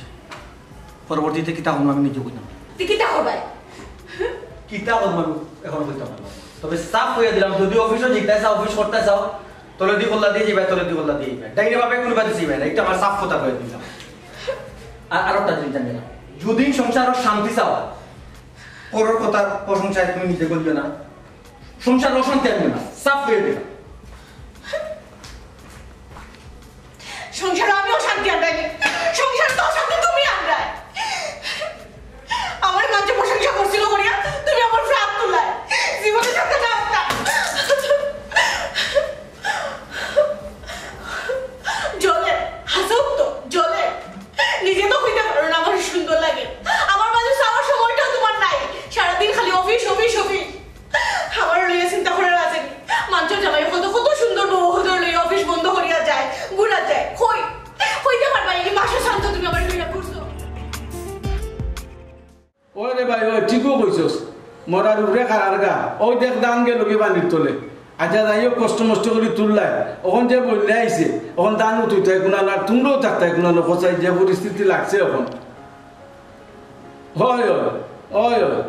পরবর্তীতে কিতা করবো আমি নিজেও বুঝলাম না। তুই কিতা করবায়? কিতা করবো আমি এখনো বুঝতে পারলাম না। তবে সাফ কইয়া দিলাম, যদি অফিসও যেতে চাও, অফিস করতে চাও, তলে দি কল্লা দিয়ে যাবে, তলে দি কল্লা দিয়ে যাবে। ডাইনে বামে কোনো বাদে যাবে না, এটা আমার সাফ কথা কইয়া দিলাম। আর আরো একটা জিনিস জানি না, যদি সংসারও শান্তি চাও, পরর কথার প্রশংসায় তুমি নিজে করিও না। সংসার অশান্তি আনবে না, সাফ কইয়া দিলাম। সংসার আমি অশান্তি আনরাই নি। সংসার তো অশান্তি তুমি আনরায়। আমার মাঝে প্রশংসা করছিল করিয়া তুমি আমার প্রাণ তুলায়। জীবনে থাকতে চাও না। জ্বলে, হাসুক তো, জ্বলে। নিজে তো কইতে পারো না আমার সুন্দর লাগে। আমার মাঝে চাওয়ার সময়টাও তোমার নাই। সারাদিন খালি অফিস, অফিস, অফিস। আমার লইয়া চিন্তা করার আছে নি? মানষর জামাই কত, কত সুন্দর বউ হদর লইয়া অফিস বন্ধ করিয়া যায়, ঘুরা যায়। কই, কইতে পারবা এই মাসে শান্ত তুমি আমার লইয়া ঘুরছো? ওই রে ভাই, ওই ঠিকও কইছস, মরার উপরে খাড়ার ঘা। ওই দেখ ধান গেল কি পানির তলে। আচ্ছা, যাই হোক, কষ্ট মষ্ট করি তুললাই। অখন যে বন্যা আইছে, অখন ধান উঠইতায় কুনান, আর তুমরাও থাকতায় কুনান, কছাই যে পরিস্থিতি লাগছে অখন। হয়, হয়, হয়, হয়।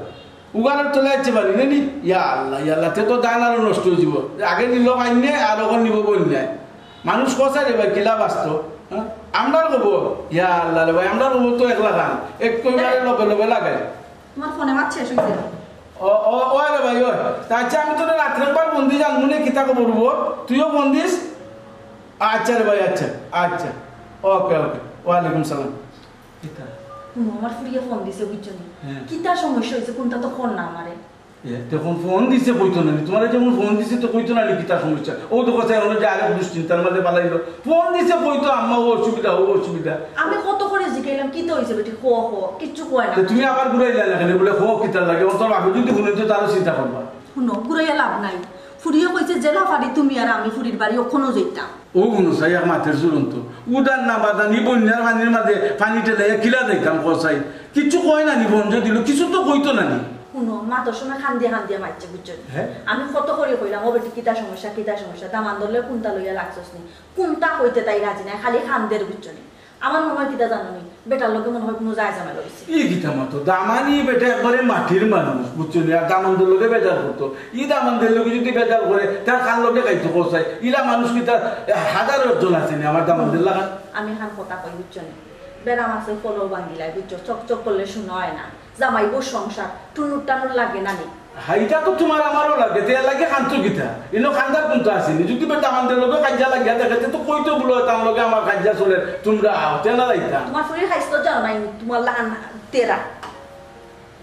উগানোর তলে আইছে পানি, নানি? ইয়া আল্লাহ, ইয়া আল্লাহ, তে তো ধান আরো নষ্ট অইযিবো। আগে নিল পানিয়ে, আর অখন নিবো বন্যায়। মানুষ কছাই রে ভাই, কিলা বাঁচতো? হ্যাঁ? আমরার খবর, ইয়া আল্লাহ রে ভাই, আমরার খবর তো একলা খান, একেবারে লগে লগে লাগাই। তোমার ফোনে মাত শেষ অইছে। ও, ও, ও রে ভাই, ও। তা আচ্ছা, আমি তোরে রাত্রে একবার ফোন দি জানমু নে কিতা খবর অইবো, তুইও ফোন দিস। আচ্ছা রে ভাই, আচ্ছা, আচ্ছা। ওকে, ওকে। ওয়ালাইকুম সালাম। কিতা? হুনো, আমার ফুরিয়ে ফোন দিছে, বুঝছো নি? হ্যাঁ। কিতা সমস্যা অইছে, কুনতা তো কয় না আমারে। এ, তখন ফোন দিছে কইতো না নি? তোমারে যখন ফোন দিছে তো কইতো না নি কিতা সমস্যা? ও তো কথা হলো যে আরেক দুশ্চিন্তার মাঝে ফালাইলো। ফোন দিছে কইতো আম্মা ও অসুবিধা, ও অসুবিধা। আমি কত করি জিগাইলাম, কিতা অইছে বেটি? কও, কও, কিচ্ছু কয় না। তো তুমি আবার ঘুরাইলা না কেনে? বলে, কও কিতার লাগি? অন্তর ভাবে যদি হুনে তো তারও চিন্তা করবা। হুনো, ঘুরাইয়া লাভ নাই। ফুরিয়ে কইছে, জেলা ফাড়ি তুমি আর আমি ফুরির বাড়ি অখনো যাইতাম। ও হুনো চাই, এক মাতের ঝুলন্ত। উদার না বাদানি বন্যার পানির মাঝে পানি ঠেলাইয়া কিলা যাইতাম কছাই? কিচ্ছু কয় না নি, বন্ধ দিল, কিছু তো কইতো না নি। হুনো, মাতর সময় কান্দিয়া কান্দিয়া মাতছে, বুঝছো নি? হ্যাঁ? আমি কত করি কইলাম, "ও বেটি, কিতা সমস্যা, কিতা সমস্যা? দামান্দর লগে কুনতা লইয়া লাগছস নি?" কুনতা কইতে তাই রাজি নাই, খালি কান্দের, বুঝছো নি? আমার মনে হয় কিতা জানো নি, বেটার লগে মনে হয় কুনু যায় ঝামেলা অইছে। ই কিতা মাতো, দামানি বেটা একবারে মাটির মানুষ, বুঝছো নি? আর দামান্দর লগে বেজার করতো। ই দামান্দর লগে যদি বেজার করে, তার কার লগে খাইতো কছাই? ইলা মানুষ কিতা হাজারো জন আছে নি আমার দামান্দর লাখান? আমি এখান কথা কই, বুঝছো নি? বেড়া মাছে কলও ভাঙ্গিলায়, বুঝছো? চকচক করলে শোনা হয় না। জামাই বউ সংসার, টুনুর টানুর লাগে না নি? হ্যাঁ, ইটা তো তোমার আমারও লাগে, তে লাগে কান্দো কিতা? ইনো কান্দার কুনতা আছে নি? যদি বেটা কান্দে লগে কাজিয়া লাগিয়া থাকে, তে তো কইতো বলো, তার লগে আমার কাজিয়া চলে, তোমরা আও, তে না যাইতাম। তোমার ফুরির খাইছ তো জানো নাই, তোমার লাখান তেরা।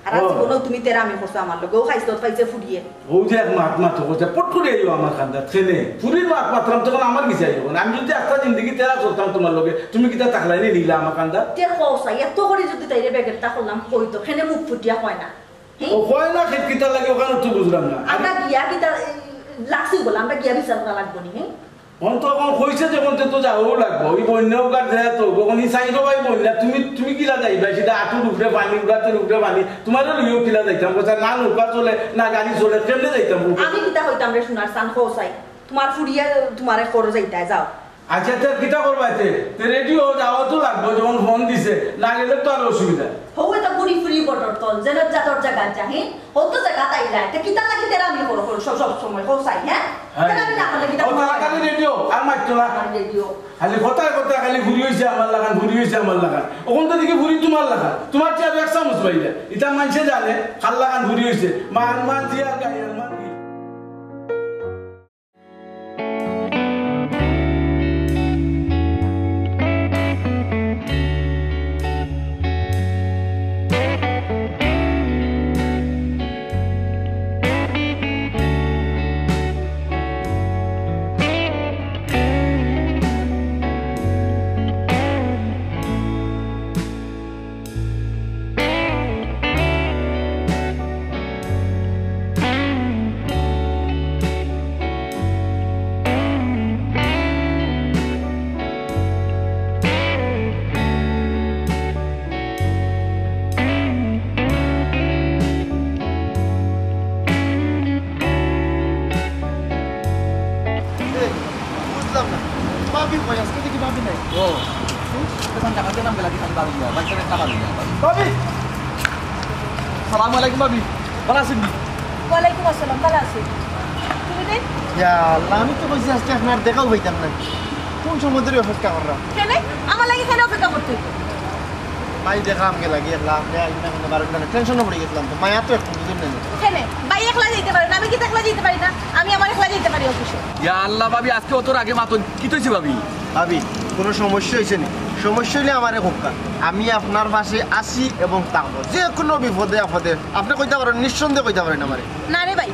আর আজ ও। বলো তুমি তেরা আমি করছো আমার লগে, ও খাইছ তো পাইছে ফুরিয়ে। ও যে এক মাত মাতো করছে, পট করে আইও আমার কান্দাত, খেলে। ফুরির মাত মাতরাম তখন আমার গেছে আইও না। আমি যদি একটা জিন্দেগি তেরা চলতাম তোমার লগে, তুমি কিতা থাকলাই নি নিলা আমার কান্দাত? তে কও চাই, এত করি যদি তাইরে বেগেরটা করলাম, কইতো, খেনে মুখ ফুটিয়া কয় না। ও কয় না, খেত কিতা লাগে, ওখানে তো বুঝলাম না। আমরা গিয়া কিতা, এ, লাগছে বলে, আমরা গিয়া বিচার করা লাগবো নি, হ্যাঁ? অন তো এখন কইছে যখন, তে তো যাওয়াও লাগবো। ওই বন্যা ওকার দেয়া তো, ওখানে সাইড ভাই বন্যা, তুমি, তুমি কিলা যাইবা? সেটা আঁটুর উপরে পানি, উড়াতের উপরে পানি, তোমারও লইও কিলা যাইতাম? কথা না নৌকা চলে, না গাড়ি চলে, কেমনে যাইতাম? আমি কিতা কইতাম রে, সোনার চান, কও চাই। তোমার ফুরিয়ে তোমারে করো যাইতায়, যাও। আচ্ছা, তে কিতা করবা এতে? তে রেডি হও, যাওয়া তো লাগবো, যখন ফোন দিছে, না গেলে তো আর অসুবিধা। হউ, এটা ঘুরি ফিরি বটর তল, যে যার জাগাত যা, হ্যাঁ? হউ তো জাগাত আইলা, তে কিতা লাগি তেরা আমি করো, করো, সব, সব সময়, কও চাই, হ্যাঁ? হ্যাঁ। তেরা আমি না করলে কিতা ও, করবো? তাড়াতাড়ি রেডি হও, আর মাততো না। আমার রেডি হও। খালি কথায় কথায় খালি ফুরি অইছে আমার লাখান, ফুরি অইছে আমার লাখান। অখন তো দেখি ফুরি তোমার লাখান। তোমার চেয়ে আরো এক চামচ বাইরে। ইটা মানষে জানে, কার লাখান ফুরি অইছে। মান, মান, জি আর গাই, আর মান, জি। এই, বুঝলাম না। ভাবি কই? আজকে দেখি ভাবি নাই। ও, হুম? এখন টাকা দিলাম, বেলা দিলাম, ভাবি না, ভাই, টাকা দিলাম। ভাবি! সালামু আলাইকুম ভাবি, ভালা আছইন নি? ওয়ালাইকুম আসসালাম, ভালা আছি। তুমি রে? ইয়া আল্লাহ, আমি তো কইছি আজকে আপনার দেখাও পাইতাম না। কোন সময় ধরে অপেক্ষা করলাম? কেনে? আমার লাগি কেনে অপেক্ষা করতে অইবো? আই দেখা আমগে লাগি একলা, আমগে আই না, মানে বারো ঘন্টা টেনশনে পড়ি গেছিলাম তো, মায়া তো একটু বুঝুন না। কেনে? ভাই একলা যাইতে পারে না, আমি কিতা একলা যাইতে পারি না? আমি আমার একলা যাইতে পারি অফিসে। ইয়া আল্লাহ ভাবি, আজকে অত রাগে মাতইন, কিতা অইছে ভাবি? ভাবি, কোনো সমস্যা অইছে নি? সমস্যা অইলে আমারে কউক্কা, আমি আপনার পাশে আছি এবং থাকবো। যে কোনো বিপদে আপদে আপনে কইতা পারেন, নিঃসন্দেহে কইতা পারেন আমারে। না রে ভাই,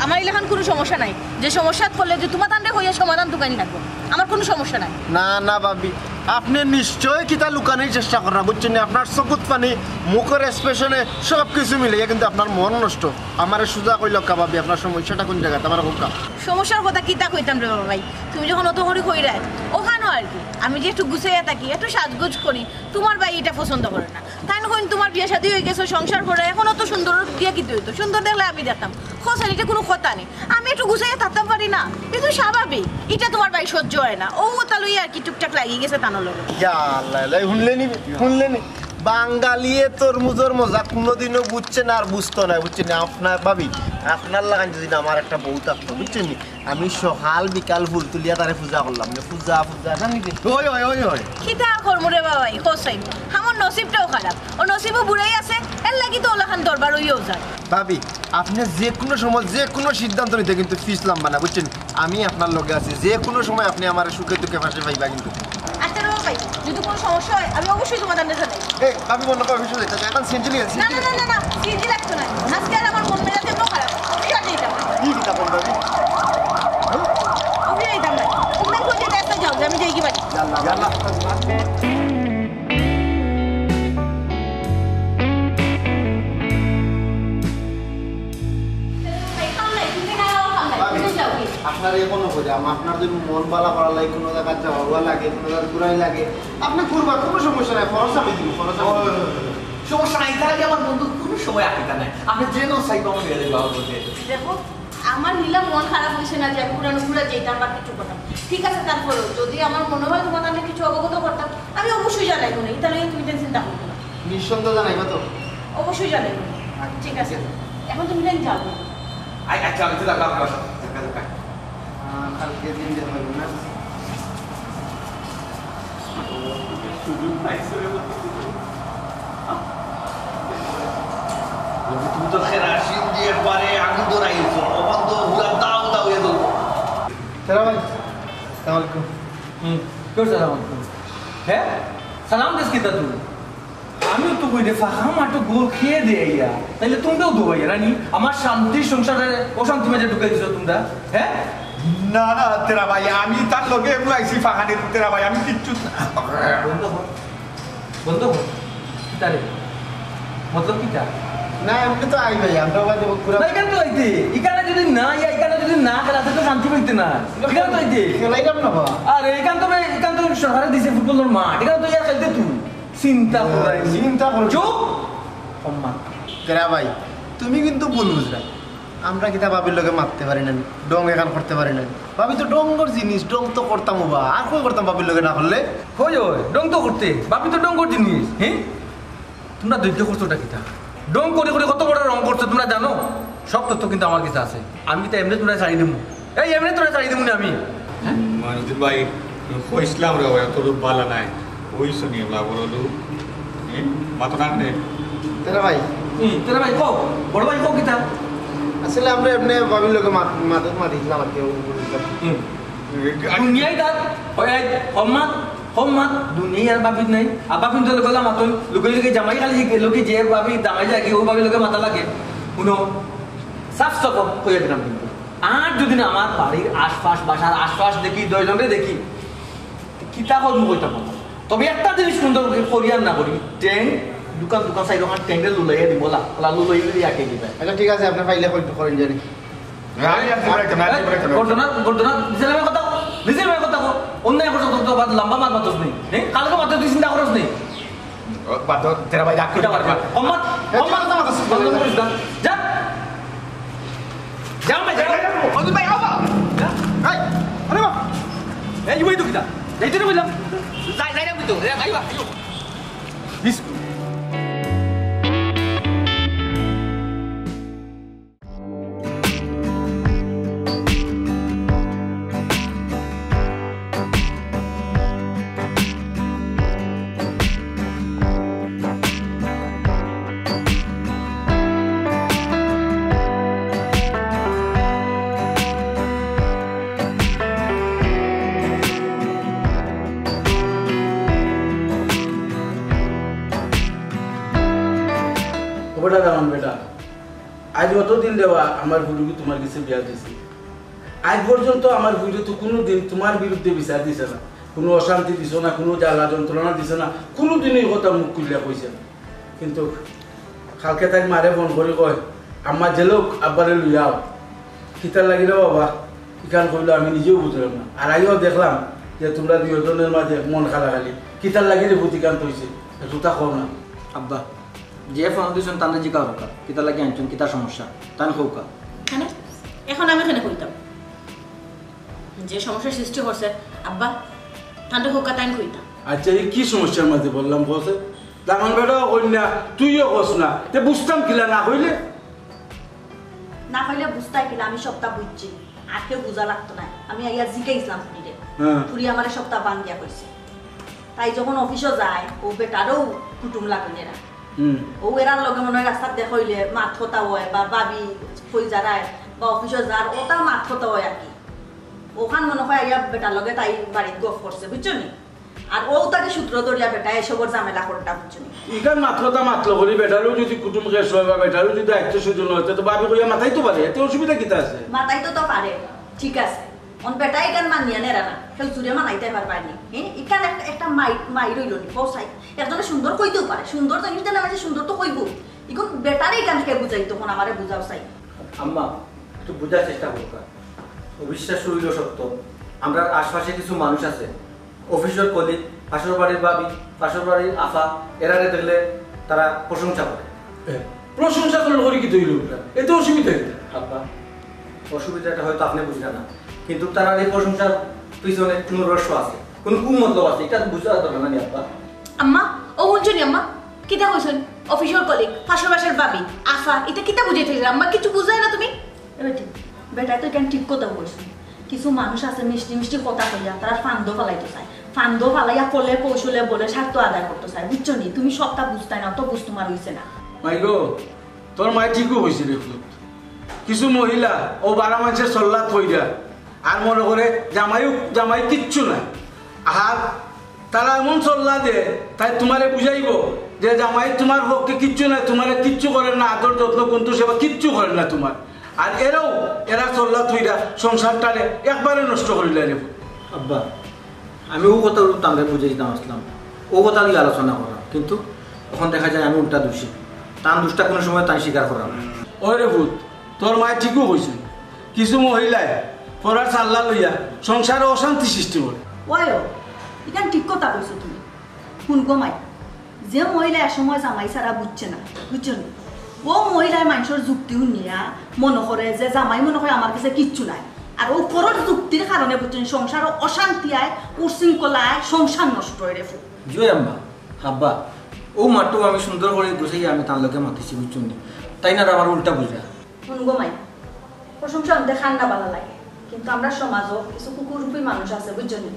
আমার ইলাখান কোনো সমস্যা নাই। যে সমস্যাত পড়লে যে তুমার তানরে কইয়া সমাধান তুকাইন লাগবো, আমার কোনো সমস্যা নাই। না, না ভাবি, আপনে নিশ্চয় কিতা লুকানির চেষ্টা কররা, বুঝছইন নি? আপনার চকুত পানি, মুখর এক্সপ্রেশনে সব কিছু মিলাইয়া কিন্তু আপনার মন নষ্ট। আমারে সুজা কইলউক্কা ভাবি, আপনার সমস্যাটা কোন জাগাত? আমারে কউক্কা। সমস্যার কথা কিতা কইতাম রে বাবা ভাই, তুমি যখন অত করি কইরায়, অখানও আর কি। আমি যে একটু গুছাইয়া থাকি, একটু সাজগোজ করি, তুমার ভাই ইটা পছন্দ করে না। তাইন কইন তুমার বিয়া শাদী অই গেছে, সংসার করা, এখন অত সুন্দর দিয়া কিতা অইতো? সুন্দর দেখলে আমি দেখতাম। কছাইন, ইটা কোনো কথা নি? আমি একটু গুছাইয়া থাকতাম পারি না? ইটা তো স্বাভাবিক। ইটা তুমার ভাই সহ্য অয় না। অউ অতা লইয়া আর কি টুকটাক লাগি গেছে তানর লগে। ইয়া আল্লাহ, আল্লাহ, হুনলে নি, হুনলে নি? বাঙালিয়ে তরমুজর মজা কোনোদিনও বুঝছে না আর বুঝতো না, বুঝছইন নি? আপনার ভাবি, আপনার লাখান যদি না আমার একটা বউ থাকতো, বুঝছইন নি? আমি সকাল বিকাল ফুল তুলিয়া তারে পূজা করলাম, যে পূজা, পূজা, জানি যে। ওই, ওই, ওই, ওই। কিতা আর করমু রে বাবা, ই কছাইন। আমার নসিবটাও খারাপ। অউ নসিবও বুড়াই আছে, এরলাগি তো অলাখান দরবার অইয়াও যায়। ভাবি, আপনে যে কোনো সময় যে কোনো সিদ্ধান্ত নিতে কিন্তু পিছলামবা না, বুঝছইন? আমি আপনার লগে আছি, যে কোনো সময় আপনে আমারে সুখে দুঃখে পাশে পাইবা কিন্তু। আচ্ছা রে বাবা ভাই, যদি কোনো সমস্যা অয়, আমি অবশ্যই তুমার তানরে জানাই। এ, ভাবি, মনে করো অফিসে যাইতে চাই, এখন সিএনজি নিয়ে, না, সিএনজি না, না, নিয়ে। না, না, সিএনজি লাগতো না। আজকে আর আমার মন মেজাজ এমন খারাপ। অফিসে আর যাইতাম না। কি কিতা কইন ভাবি? অফিসে যাইতাম না। তুমরা কই যেতে আসতে যাও, যে আমি যাই কি বাড়ি। ইয়াল্লা, ইয়াল্লা। ভাই, কাম নাই, তুমি না খাও, কাম নাই, ভাবি, তুমি যাও কি? আপনার এখনো কইলাম, আপনার যদি মন ভালা করার লাগে কোনো জায়গায় যাওয়া লাগে, কোনো জায়গায় ঘুরাই লাগে, আপনে ঘুরবা, কোনো সমস্যা নাই, খরচ আমি দিব, খরচ আমি দিব। সমস্যা নাই, তার আগে আমার বন্ধু কোনো সময় আটকে নাই। আপনি যে নো সাইড আমার বিয়ে দেবে বাবা বলতে। দেখো, আমার নীলা মন খারাপ অইছে না যে আমি ঘুরানো ঘুরা যেতাম বা কিছু করতাম। ঠিক আছে, তারপরেও যদি আমার মনে হয় তোমার আমি কিছু অবগত করতাম, আমি অবশ্যই জানাই মনে, এটা নিয়ে তুমি টেনশন করো না। নিঃসন্দেহে জানাইবা তো? অবশ্যই জানাই। আচ্ছা, ঠিক আছে। ঠিক আছে। এখন তুমি তাই যাও। আই, আচ্ছা, আমি তো যাবো, আমার বাসা। যাবো, যাবো। আহ, কালকে দিন দেখা হইব না? সুযোগ পাইছো রে বাবা। বন্ধু, তুমি তো কেরাসিন দিয়ে পারে আগুন ধরাইছো, অবাক তো পুরা দাও দাও হয়ে যাবো। সালাম আলাইকুম। সালাম আলাইকুম। হুম, কেউ সালাম আলাইকুম। হ্যাঁ? সালাম দিস কিতা তুই? আমিও তো কই রে, ফাঁকা মাঠে গোল খেয়ে দে ইয়া। তাইলে তুমরাও দৌড়াইয়া রানি, আমার শান্তির সংসারে অশান্তি মাঝে ঢুকাই দিছো তুমরা, হ্যাঁ? না, না, তেরা ভাই, আমি তার লগে এমন আইছি ফাঁকানি, তেরা ভাই, আমি কিচ্ছু না। বন্ধ কর, বন্ধ কর। কিতা রে? মতলব কিতা? না, এমনি তো আই ভাই, আমরা বাদে পুরা না, এখানে তো আইতে, এখানে যদি না, ইয়া, এখানে যদি না খেলা, তো শান্তি পাইতে না। এখানে তো আইতে। খেলাইলাম না বা। আরে, এখান তো ভাই, এখান তো সরকারে দিছে ফুটবলের মাঠ, এখানে তো ইয়া খেলতে তুই। চিন্তা করাই। চিন্তা করো। চুপ! সম্মান। তেরা ভাই, তুমি কিন্তু ভুল বুঝরা। আমরা কিতা ভাবির লগে মাততে পারি না, ঢং এখান করতে পারি না। ভাবি তো ঢঙ্গর জিনিস, ঢং তো করতাম ওবা। আর কই করতাম ভাবির লগে না করলে? হই, হই, ঢং তো করতে। ভাবি তো ঢঙ্গর জিনিস, হ্যাঁ? তোমরা ধৈর্য করছো ওটা কিতা? ঢং করে করে কত বড় রং করছো তোমরা জানো? সব তথ্য কিন্তু আমার কাছে আছে। আমি তো এমনি তোমরা ছাড়ি দিমু। এই এমনি তোমরা ছাড়ি দিমু না আমি। হ্যাঁ? মহিউদ্দিন ভাই, কইছিলাম রে ভাই, তোর বালা নাই। ওই শুনি আমরা বড় লোক। এ, মাথা না রে। তেরা ভাই। হুম, তেরা ভাই, কও। বড় ভাই, কও কিতা? আসলে আমরা এমনি ভাবির লগে মাত-, মাত-, মাতিছিলাম আর কি, ও বলছিলাম। হুম। এ, দুনিয়ায় তার, ওই, এই, হম্মা, হম্মা, দুনিয়ায় আর ভাবির নাই। আর ভাবির দলে গলা মাতই, লুকিয়ে লুকিয়ে জামাই খালি যে, লুকিয়ে যে ভাবি দামাই যায় কি, ও ভাবির লগে মাতা লাগে। শুনো, সাফ সাফ কইয়া দিলাম কিন্তু। আর যদি না আমার বাড়ির আশপাশ, বাসার আশপাশ দেখি, দশজনরে দেখি, কিতা করবো কইতাম না। তবে একটা জিনিস সুন্দর করি করিয়ার না করি, ট্যাং, দোকান দোকান সাইড ওখান ট্যাংরে লুলাইয়া দিব, ওলা, ওলা লুলাই লুলাই আটকে দিবে। আচ্ছা, ঠিক আছে, আপনি ফাইলে কই-, করেন জানি। আমি আর জীবনে একটা, আমি আর জীবনে একটা। ঘটনা, ঘটনা, নিজের মেয়ে কথা, নিজের মেয়ে কথা কো। অন্যায় করছো তো, তো বাদ লম্বা মাত মাতস নেই। হ্যাঁ? কালকে মাত্র তুই চিন্তা করস নেই। ও, বাদ দাও, তেরা ভাই রাগ করে কিতা পারবে? পারবে। মোহাম্মদ, এ, মোহাম্মদ, তুই আমার কথা বন্ধ করিস না। যা। যা, ভাই, যা। বন্ধু ভাই, আও। যা। এই, আরে বাবা। এই, ওই তো কিতা? যাইতে না বললাম। যাই, যাই না বলতো। এ, ভাই, ভাই, বিস্কুট। বেটা দামান বেটা, আজ অতদিন দেওয়া আমার ফুড়িগু তোমার গেছে বিয়া দিছি। আজ পর্যন্ত আমার ফুড়িয়ে তো কুনুদিন তোমার বিরুদ্ধে বিচার দিছে না, কুনু অশান্তি দিছে না, কুনু জ্বালা যন্ত্রণা দিছে না, কুনুদিনও ই কথা মুখ খুলিয়া কইছে না। কিন্তু কালকে তাইর মারে ফোন করি কয়, "আম্মা, জেলউক আব্বারে লইয়া আও।" কিতার লাগি রে বাবা, ইখান কইলো আমি নিজেও বুঝলাম না। আর আইয়াও দেখলাম যে তোমরা দুইজনের মাঝে মন কাড়াকাড়ি। কিতার লাগি রে ফুত ইখান অইছে, একটু তা কও না। আব্বা, যে ফোন দিছইন তানরে জিকাও রকা, কিতার লাগি আনছইন, কিতা সমস্যা, তান কউক্কা। কেনে? এখন আমি কেনে কইতাম? যে সমস্যার সৃষ্টি করছে, আব্বা, তানরে কউক্কা, তাইন কইতা। আচ্ছা, এই কি সমস্যার মাঝে পড়লাম কওছে? দামান বেটাও কইন না, তুইও কস না, তে বুঝতাম কিলা না কইলে? না কইলে বুঝতায় কিলা, আমি সবটা বুঝছি। আর কেউ বুঝা লাগতো না, আমি আইয়া জিকাইছিলাম ফুড়িরে। হ্যাঁ। ফুড়ি আমারে সবটা ভাঙ্গিয়া কইছে। তাই যখন অফিসও যায়, ও বেটারও কুটুম লাগইন এরা। হুম। ও এরার লগে মনে হয় রাস্তাত দেখা অইলে মাত কথা হয়, বা ভাবি কই যারায়, বা অফিসও যার, ওটা মাত কথা হয় আর কি। ওখান মনে হয় আইয়া বেটার লগে তাই বাড়িত গফ করছে, বুঝছো নি? আর ও তাকে সূত্র ধরিয়া বেটা এসবর ঝামেলা করতা, বুঝছো নি? ইখান মাত কথা মাতলো করি, বেটারও যদি কুটুম কেশ হয় বা বেটারও যদি আত্মীয় স্বজন হয়, তে তো ভাবি কইয়া মাতাইতো পারে, এতে অসুবিধা কিতা আছে? মাতাইতো তো পারে, ঠিক আছে। অন বেটা ইখান মানিয়া নেরা না, কেউ জুরে মানাইতে পারবায় নি। হ্যাঁ, ইখান একটা, একটা মাই, মাই রইল নি, কও চাই। একজনে সুন্দর কইতেও পারে, সুন্দর জিনিস দিলে মাঝে সুন্দর তো কইবো। ইখান বেটারে ইখান কে বুঝাই, তখন আমারে বুঝাও চাই। আম্মা, একটু বুঝার চেষ্টা করুক্কা। অবিশ্বাস রইল সত্য, আমরার আশপাশে কিছু মানুষ আছে, অফিসর কলিগ, পাশের বাড়ির ভাবি, পাশের বাড়ির আফা, এরারে দেখলে তারা প্রশংসা করে। এ, প্রশংসা করলে করি কিতা অইল? এতে অসুবিধা কিতা? আব্বা, অসুবিধাটা হয়তো আপনি বুঝলেন না, কিন্তু তারার এই প্রশংসার পিছনে কোনো রহস্য আছে, কোনো কুমতলব আছে, ইটা বুঝার দরকার নাই আব্বা। আম্মা, ও হুনছো নি আম্মা? কিতা কইছইন? অফিসর কলিগ, পাশের বাসার ভাবি, আফা, ইতা কিতা বুঝাইতায় আম্মা? কিচ্ছু বুঝায় না তুমি? এ বেটি, বেটায় তো ইখান ঠিক কথা কইছে। কিছু মানুষ আছে মিষ্টি মিষ্টি কথা কইয়া তারা ফান্দো ফালাইতো চায়। ফান্দো ফালাইয়া কলে কৌশলে বলে স্বার্থ আদায় করতো চায়, বুঝছো নি? তুমি সবটা বুঝতায় না, অত বুঝ তোমার অইছে না। মাই গো, তোর মায় ঠিকউ কইছে রে পুত। কিছু মহিলা অউ বারা মানষর চল্লাত পইরা আর মনে করে জামাইও, জামাই কিচ্ছু নায়। আর তারা এমন চল্লা দে, তাই তোমারে বুঝাইবো যে জামাই তোমার পক্ষে কিচ্ছু নায়, তোমারে কিচ্ছু করের না, আদর যত্ন কুন্তা সেবা কিচ্ছু করের না তোমার। আর এরাও, এরা চল্লাত পইরা সংসারটারে একবারে নষ্ট করিলায় রে পুত। আব্বা, আমি অউ কথা তানরে বুঝাইতাম আছলাম, অউ কথা লইয়া আলোচনা করলাম, কিন্তু অখন দেখা যায় আমি উল্টা দোষী। তান দোষটা কুনু সময় তাইন স্বীকার কররা না। ওই রে পুত, তোর মায় ঠিকউ কইছে, কিছু মহিলায় পরার চল্লা লইয়া সংসারে অশান্তি সৃষ্টি করে। ওই ও, ইখান ঠিক কথা কইছো তুমি। হুন গো মাই, যে মহিলা এক সময় জামাই ছাড়া বুঝছে না, বুঝছো নি? অউ মহিলায় মানষর যুক্তি হুনিয়া মনে করে যে জামাই মনে হয় আমার গেছে কিচ্ছু নাই। আর অউ পরর যুক্তির কারণে, বুঝছো নি, সংসারো অশান্তি আয়, উশৃঙ্খলা আয়, সংসার নষ্ট অয় রে পুত। জি আম্মা, আব্বা, অউ মাতটাউ আমি সুন্দর করি গুছাইয়া আমি তান লগে মাতিছি, বুঝছো নি? তাইন আর আমারে উল্টা বুঝরা। হুন গো মাই, প্রশংসা হুনতে কার না ভালা লাগে, কিন্তু আমরার সমাজো কিছু কুকুররূপী মানুষ আছে, বুঝছো নি?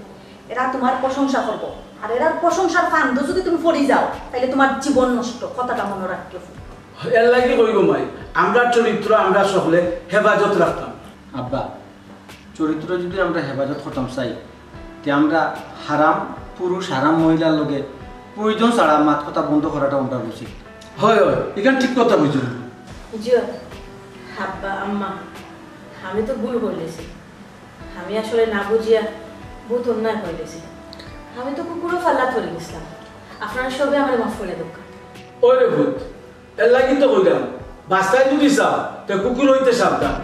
এরা তোমার প্রশংসা করবো, আর এরার প্রশংসার ফান্দো যদি তুমি পড়ি যাও, তাইলে তোমার জীবন নষ্ট। কথাটা মনো রাখিও। এরলাগি কই গো মাই, আমরার চরিত্র আমরা সকলে হেফাজত রাখতাম। আব্বা, চরিত্র যদি আমরা হেফাজত করতাম চাই, তে আমরা হারাম পুরুষ, হারাম মহিলার লগে প্রয়োজন ছাড়া মাত কথা বন্ধ করাটা আমরার উচিত। হয়, হয়, ইখান ঠিক কথা কইছো। জি, আব্বা, আম্মা, আমি তো ভুল করিলিছি। আমি আসলে না বুঝিয়া বউত অন্যায় করিলিছি। আমি তো কুকুরর ফাল্লাত পড়ি গেছিলাম। আপনারা সবে আমারে মাফ করি দেউক্কা। ওই রে পুত, এরলাগি তো কইলাম, বাঁচতায় যদি চাও, তে কুকুর অইতে সাবধান।